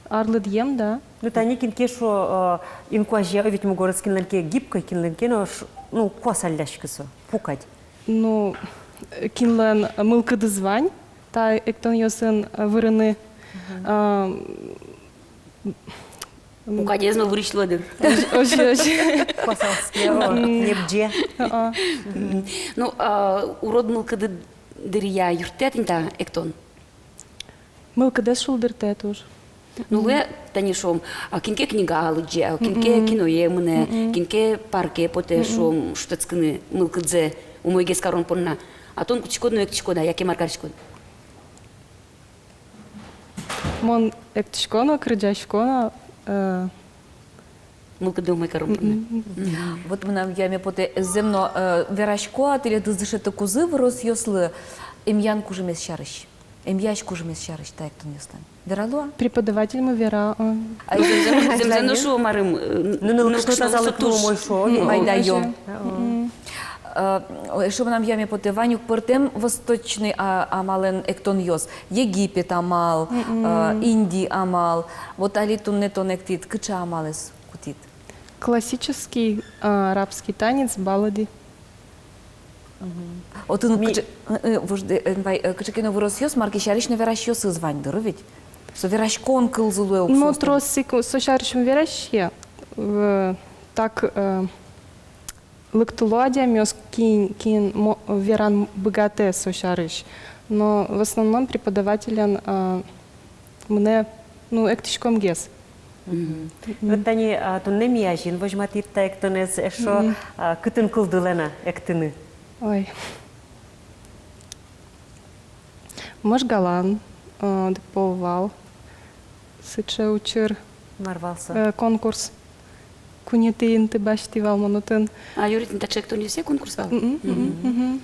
Арлыдъем, да. Ну, тани кин ке шуо, э, инкуазь, ведь мугорез кинлэн ке гибкой, кинлэн ке но ш-, ну, куасалляське со, пукать. Ну, кинлэн мылкыдыз вань та эктонъёсын, э, вырыны. Мгм. А, м, пукадез но вырись луэ дыр. Озьы, озьы, озьы. Куасалске, о, небӟе. А-а. Мгм. Ну, а, урод мылкыды дыръя юрттэ-а тӥни та эктон? Мылкыдэз шулдыртэ туж. Ну, луэ, тани шуом, а, кин ке книга лыдӟе, а, кин ке киное мынэ, кин ке парке потэ, шуом, шутэтскыны мылкыдзэ умойгес карон понна. А тон кутӥськод но эктӥськод-а, яке мар кариськод? Мон эктӥсько но, кырӟасько но, э, мылкыды умой карон понна. Мгм. Мгм. Вот мынам юаме потэ, зэм но, э, верасько-а тӥледыз дышетыкузы выросъёслы эмъян кужымез сярысь? Эмъясь кужымез сярысь та эктонъёслэн. Верало-а? Преподавательмы вера, а. А, зэм-, зэм-, зэмзэ но шуо, марым, э, ну, ну, нылкышно тазалыклы туж умой шуо, м, ведь. Майдаё. Озьы. Мгм. Э, эшшо мынам юаме потэ, вань ук пӧртэм восточный, а, амалэн эктонъёс. Египет амал, э, Индия амал. Вот али туннэ тон эктӥд, кыӵе амалэз кутӥд? Классический, а, арабский танец, баллады. Мгм. Отын ми- кыӵе, э, э, вождэ, э, вай, э, кыӵе ке но выросъёс, мар ке сярысь но верасьёсыз вань дыр ведь. Со вераськон кылзы луэ ук. Ну, соос трос ик со сярысь ум вераське, э, так, э, лыктыло адямиос, кин, кин мо-, вераны быгатэ со сярысь. Но в основном преподавателен, а, мынэ, ну, эктӥськомгес. Мгм. Вот тани, а, туннэ ми азьын возьматӥд та эктонэз, эшшо, а, кытын кылдылэ на эктыны? Ой. Можгалан, а, одӥг пол вал сыӵе учыр. Мар вал со? Э, конкурс. Куинетӥ инты басьтӥ вал мон отын. А, юри тӥни таӵе эктонъёсъя конкурс вал? Мгм, мгм, мгм.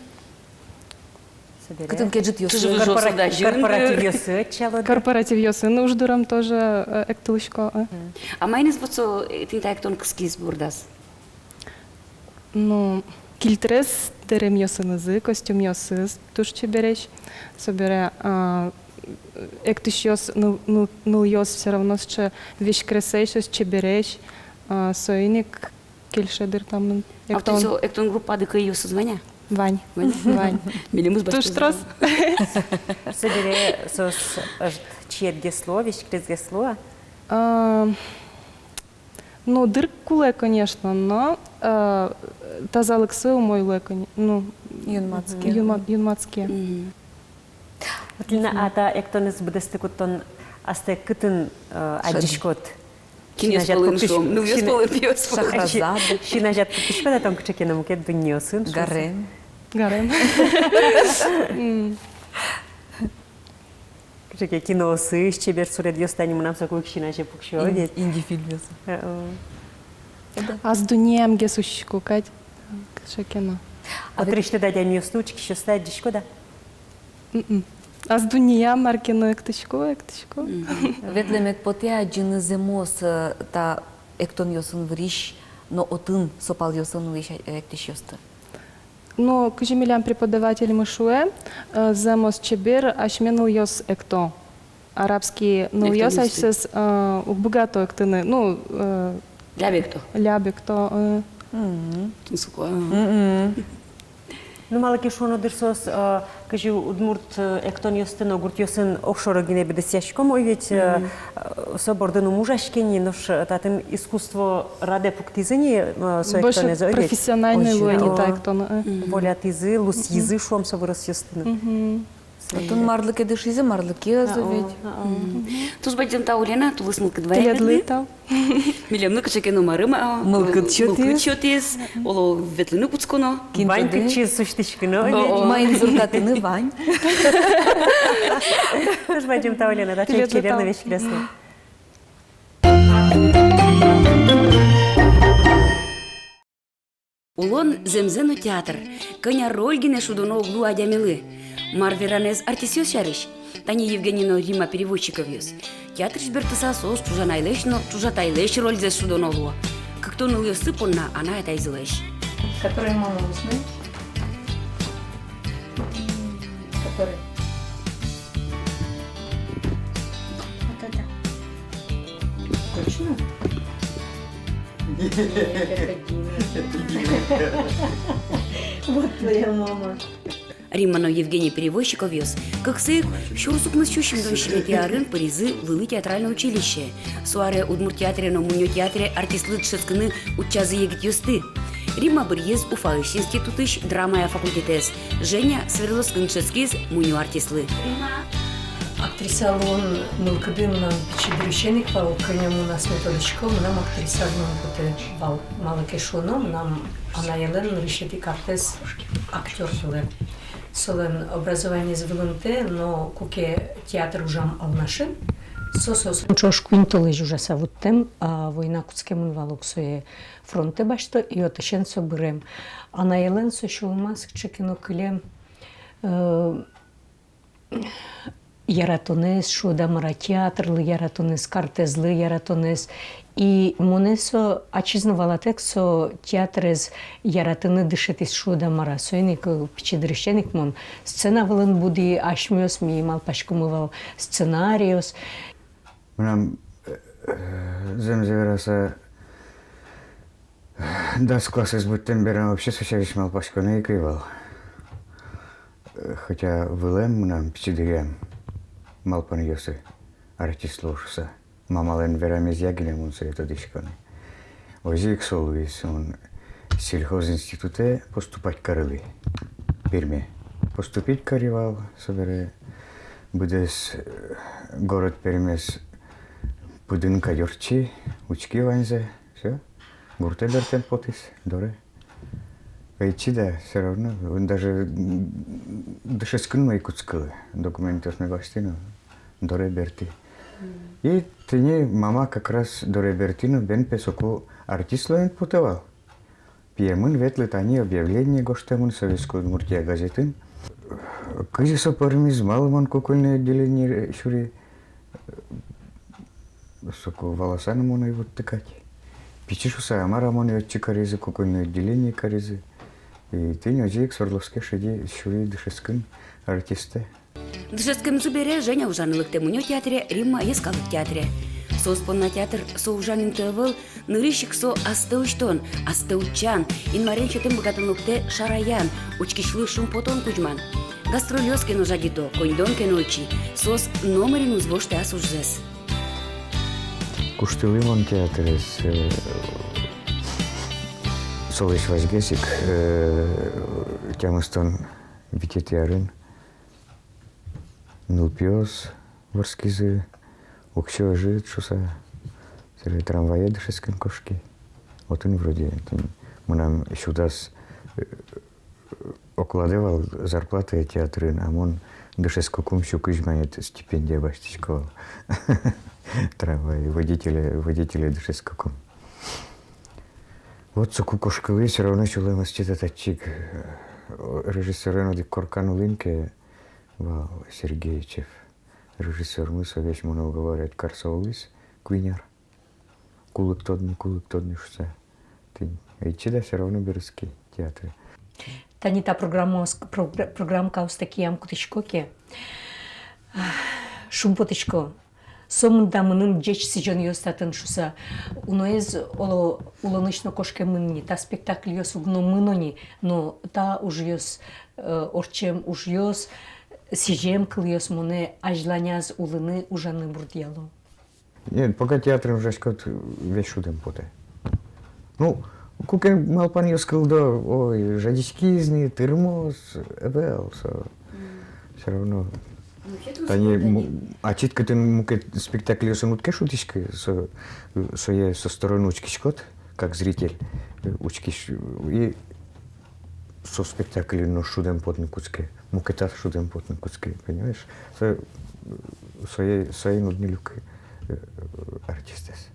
Собере. Кытын ке ӝытъёсы. Чыжы-выжы корпора-, сода жырын корпоративъёсы ӧтчало, да? Корпоративъёсын уж дурам тоже, э, эктылӥсько, э. Мгм. А маиныз вот со, э, тӥни та эктон кыскиз бордаз? Ну, кильтрес дэремъёсынызы, костюмъёсыз туж чебересь. Собере, а, эктӥсьёс, ныл-, ныл-, нылъёс всё равно сыӵе веськресэсь, соос чебересь, а, соин ик кельше дыр та мыным. А вот эктон. Со эктон группады кӧйёсыз вань-а? Вань. Вань. Вань. Милемыз туж трос. Собере соос ӧжыт чиергес луо, веськресгес луо-а? А, ну, дыр кулэ, конечно, но, э, тазалыксы умой луэ, коне-, ну, юнматске. Юнма-, юнматске. Мгм. Вот, Лина, а та эктонэз быдэстыкуд тон астэ кытын, э, адӟиськод? Кинъёс пӧлын, шуом, нылъёс пӧлын, пиос пӧлын. Шахразада. Син азяд пуктӥськод-а тон кыӵе ке но мукет дуннеосын, шуом? Гарем. Гарем. М. Кыӵе ке киноосысь чебер суредъёс, тани мынам соку ик син азе пуксё ведь. Инди фильмъёс. Э, о. Ас дуннеямгес усьтӥсько кадь. Кыӵе ке но. А вот трещты да адямиосты, учкисьёсты адӟиськод-а? Мгм. Ас дуннеям мар ке но эктӥсько, эктӥсько. Мгм. Ветлэмед потэ-а адӟыны зэмос, э, та эктонъёсын вырись, но отын со палъёсын улӥсь, э, эктӥсьёсты? Ну, кызьы милям преподавательмы шуэ, э, зэмос чебер асьме нылъёс экто. Арабский нылъёс асьсэс, э, уг быгато эктыны. Ну, э, ляб экто. Ляб экто, э. Мгм. Тунсыко, а. Мгм. Ну, малы ке шуоно дыр, соос, э, кызьы удмурт, э, эктонъёсты но гуртъёсын огшоры гинэ быдэсъяськом, ой, ведь, э, э, со бордын ум ужаське ни, нош, э, татын искусство радэ пуктӥзы ни, э, со эктонэз, ой, ведь. Больше профессиональный луэ ни та эктон, э. Мгм. Волятӥзы, лусйизы, шуом, со выросъёсты но. Мгм. Отын марлы ке дышизы, марлы ке ӧз ведь. А-а. Мгм. Туж бадӟым тау, Лена, тулыс мылкыд вайытэмды. Тӥледлы тау. Милемлы кыӵе ке но мар-а, мылкыд сётӥз. Мылкыд сётӥз. Оло, ветлыны кутсконо. Кин тодэ. Вань кытчы усьтӥськоно. О-о. Маин зуркатыны вань. Туж бадӟым тау, Лена, да, тӥледлы чебер но тау. Веськрес но. Улон зэмзэ но театр. Кӧня роль гинэ шудоно уг луы адямилы. Мар веранэз артистъёс сярысь? Тани Евгений но Римма Перевозчиковъёс. Театрысь бертыса соос чужанайлэсь но чужатайлэсь рользэс шудоно луо. Кыктон ылъёссы понна анай-атайзылэсь. Который мама узнает? Который? Вот это. Точно? Нет, это Дима. Это Дима. Вот твоя мама. Римма но Евгений Перевозчиковъёс кыксы ик сюрс укмыс сю сизьымдон сизьыметӥ арын пыризы вылӥ театральной училище. Со аре удмурт театре но мунё театре артистлы дышетскыны утчазы егитъёсты. Римма быръиз Уфаысь институтысь драмая факультетэз, Женя Свердловскын дышетскиз мунё артистлы. Актриса луон мылкыды мынам пичи дырысен ик вал, кӧня мон асме тодӥсько, мынам актриса луон потэ вал. Малы ке шуоно, мынам анаелэн нырысетӥ картэз актёр вылэ. Солэн образованиез вылымтэ, но куке театр ужам Алнашын, со соосын ӵош куинь толэзь ужаса вуттэм, а война кутскемын вал ук, сое фронтэ басьто, и отысен со бырем. Анаелэн со сюлмаз кыӵе ке но кылем, э, яратонэз, шуод-а мар-а, театрлы яратонэз, картэзлы яратонэз. И монэ со ачиз но валатэк, со театрез яратыны дышетӥз, шуод-а мар-а. Соин ик, э, пичи дырысен ик мон сцена вылын буди, асьмеос ми малпаськомы вал сценариос. Мынам, э, э, зэмзэ вераса, дас классэз быдтэм бере вообще со сярысь малпаськоно ик ӧй вал. Э, хотя вылэм мынам пичи дыръям малпанъёсы артист луо шуыса. Мамалэн верамезъя гинэ мон сое тодӥсько ни. Озьы ик со луиз, мон сельхозинститутэ поступать карылӥ, Перме. Поступить кари вал, собере быдэс, э, город Пермез пыдын кадь ортчи, учки ваньзэ, всё. Гуртэ бертэм потӥз, доры. Ӧй чида, всё равно, даже, м, дышетскыны ӧй кутскылы, документъёсме басьтӥ но, доры бертӥ. И тӥни мама как раз доры бертӥ но, бен, пе, соку артист луэм потэ вал. Пиемын ветлы, тани объявление гожтэмын «Советской Удмуртия» газетын. Кызьы со пӧрмиз, малы мон кукольное отделение сюри, соку валаса но мон ӧй вутты кадь. Пичи шуыса, а мар-а, монэ отчы каризы, кукольное отделение каризы. И тӥни озьы ик Свердловске шеди, сюри дышетскыны артистэ. Дышетскемзы бере Женя ужаны лыктэ мунё театре, Римма — йӧскалык театре. Соос понна театр — со ужан инты ӧвӧл, нырысь ик со астэ усьтон, астэ утчан, Инмарен сётэм быгатонлыктэ шараян, учкисьлы шумпотон кузьман. Гастрольёс ке но жадито, коньдон ке но ӧтчы, соос номырин уз воштэ ас ужзэс. Куштылӥ мон театрез, э, солэсь вазьгес ик, э, тямыстон витетӥ арын. Нылпиос вордскизы, уксё ӧжыт шуыса, собере трамвае дышетскыны кошки. Отын вроде, тӥни, мынам сюдаз, э, окладэ вал, зарплатае театрын, а мон дышетскыкум сю кызь манет стипендия басьтӥсько вал. Трамвае, водителе, водителе дышетскыкум. Вот соку кошкылӥ, всё равно сюлэмыз чида татчы ик. Э, режиссёрен одӥг коркан улӥм ке, вал Сергеичев режиссёрмы, со весь монэ уговаривать карыса улӥз куинь ар. Кулыктод ни, кулыктод ни шуыса. Тӥни ӧй чида, всё равно берытски театре. Тани та программаос-, програ-, программаоскаосты киям кутӥсько ке, шумпотӥсько. Сомында мыным ӟеч сӥзёнъёс татын шуыса. Уноез, оло, улонысь но кошкемын ни, та спектакльёс уг но мыно ни, но та ужъёс, э, ортчем ужъёс, сӥзем кылъёс монэ азьланяз улыны, ужаны бурдъяло. Нет, пока театрын ужаськод, весь шудэм потэ. Ну, куке малпанъёс кылдо, ой, жадиськиз ни, тырмоз, ӧвӧл со. Мгм. Всё равно. Ну, вообще-то тани, м, ачид кытын мукет спектакльёсын уд ке шудӥськы, со, сое со стороны учкиськод, как зритель, э, учкись, и со спектакльын но шудэм потыны кутске, мукетаз шудэм потыны кутске, понимаешь? Со, сое, соин уд ни люкы, э, артистэз.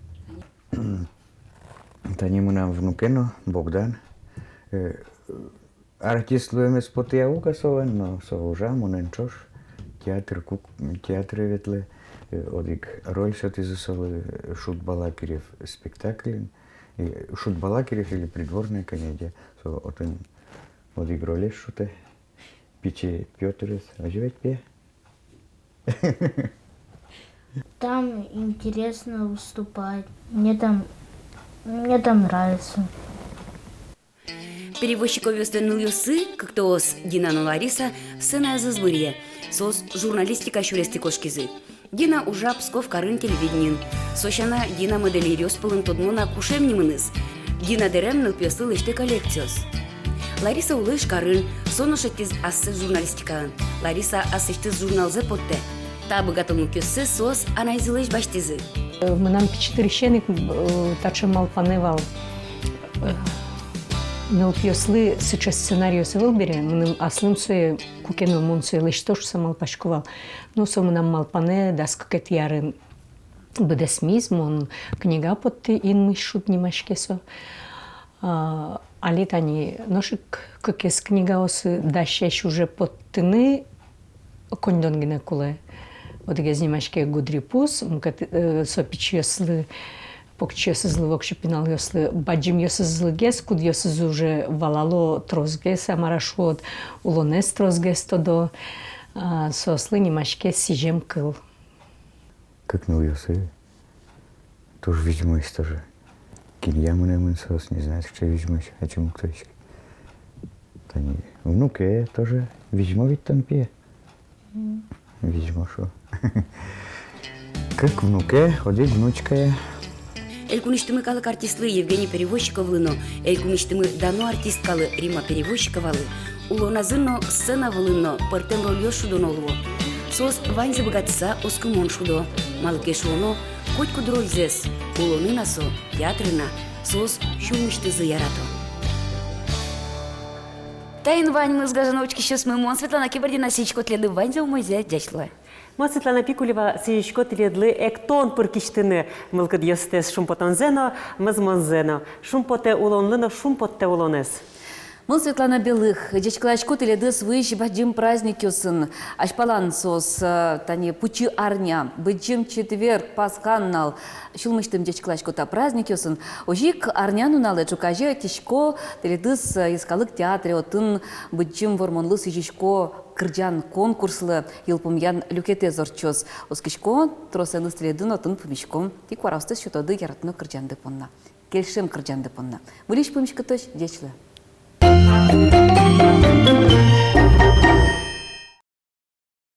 Тани мынам внуке но, Богдан, э, артист луэмез потэ-а, уг-а солэн, но со ужа монэн ӵош, театр кук-, театре ветлэ, э, одӥг роль сётӥзы солы, э, «Шут Балакирев» спектакльын. И «Шут Балакирев» или «Придворная комедия», со отын одӥг ролез шутэ. Пичи Пётрез, озьы ведь, пе? Там интересно выступать. Мне там, мне там нравится. Перевозчиковъёслэн нылъёссы, кыктоос Дина но Лариса, сценаез ӧз быръе. Соос журналистика сюрестӥ кошкизы. Дина ужа Псков карын телевидениын. Со сяна, Дина модельеръёс пӧлын тодмо на кушем нимыныз. Дина дэрем нылпиослы лэсьтэ коллекциос. Лариса улэ Ижкарын, со но шедьтӥз ассэ журналистикаын. Лариса аслэсьтыз журналзэ поттэ. Та быгатонлыкъёссэ соос анайзылэсь басьтӥзы. Мынам пичи дырысен ик, э, таӵе малпанэ вал. Э, нылпиослы сыӵе сценариос ӧвӧл бере, мыным аслым сое, куке но мон сое лэсьто шуса малпасько вал. Но со мынам малпанэ дас кыкетӥ арын быдэсмиз, мон книга поттӥ, «Инмысь шуд» нимаське со. А, али тани нош ик кыкез книгаосы дасесь уже поттыны, коньдон гинэ кулэ. Одӥгез нимаське «Гудырипуз», мукет, э, со пичиослы, покчиосызлы, воксё пиналъёслы, бадӟымъёсызлы гес, кудъёсыз уже валало тросгес, а мар-а шуод, улонэз тросгес тодо, а, соослы нимаське «Сӥзем кыл». Кык нылъёсы. Туж визьмоесь тоже. Кинъя мынэмын соос, не знаю, сыӵе визьмоесь, ачим уг тодӥськы. Тани внуке тоже визьмо ведь тон, пие. Мгм. Визьмо, шуо. Кык внуке, одӥг внучкае. Элькунысьтымы калык артистлы Евгений Перевозчиковлы но, элькунысьтымы дано артисткалы Римма Перевозчиковалы улоназы но, сцена вылын но пӧртэм рольёс шудоно луо. Соос ваньзэ быгатыса оскымон шудо. Малы ке шуоно, котькуд рользэс, улонын-а со, театрын-а, соос сюлмысьтызы ярато. Таин ваньмыз, гажано учкисьёсмы. Мон, Светлана Кибардина, сӥзисько тӥледлы ваньзэ умойзэ. Ӟеч луэ. Мон, Светлана Пикулева, сӥзисько тӥледлы эктон пыр кисьтыны мылкыдъёстэс шумпотонзэ но, мӧзмонзэ но. Шумпотэ улонлы но, шумпоттэ улонэз. Мон, Светлана Белых, ӟечкыласько тӥледыз вуись бадӟым праздникъёсын. Азьпалан соос, э, тани пичи арня, Быдӟым четверг, Пасха нунал. Сюлмысьтым ӟечкыласько та праздникъёсын. Озьы ик арнянуналэ ӵуказе ӧтисько тӥледыз, э, йӧскалык театре, отын Быдӟым Вормонлы сӥзисько кырӟан конкурслы йылпумъян люкетэз ортчоз. Оскисько, тросэныз тӥледын отын пумиськом. Тӥ куараостэс сётоды яратоно кырӟанды понна, кельшем кырӟанды понна. Выльысь пумиськытозь, ӟеч луэ.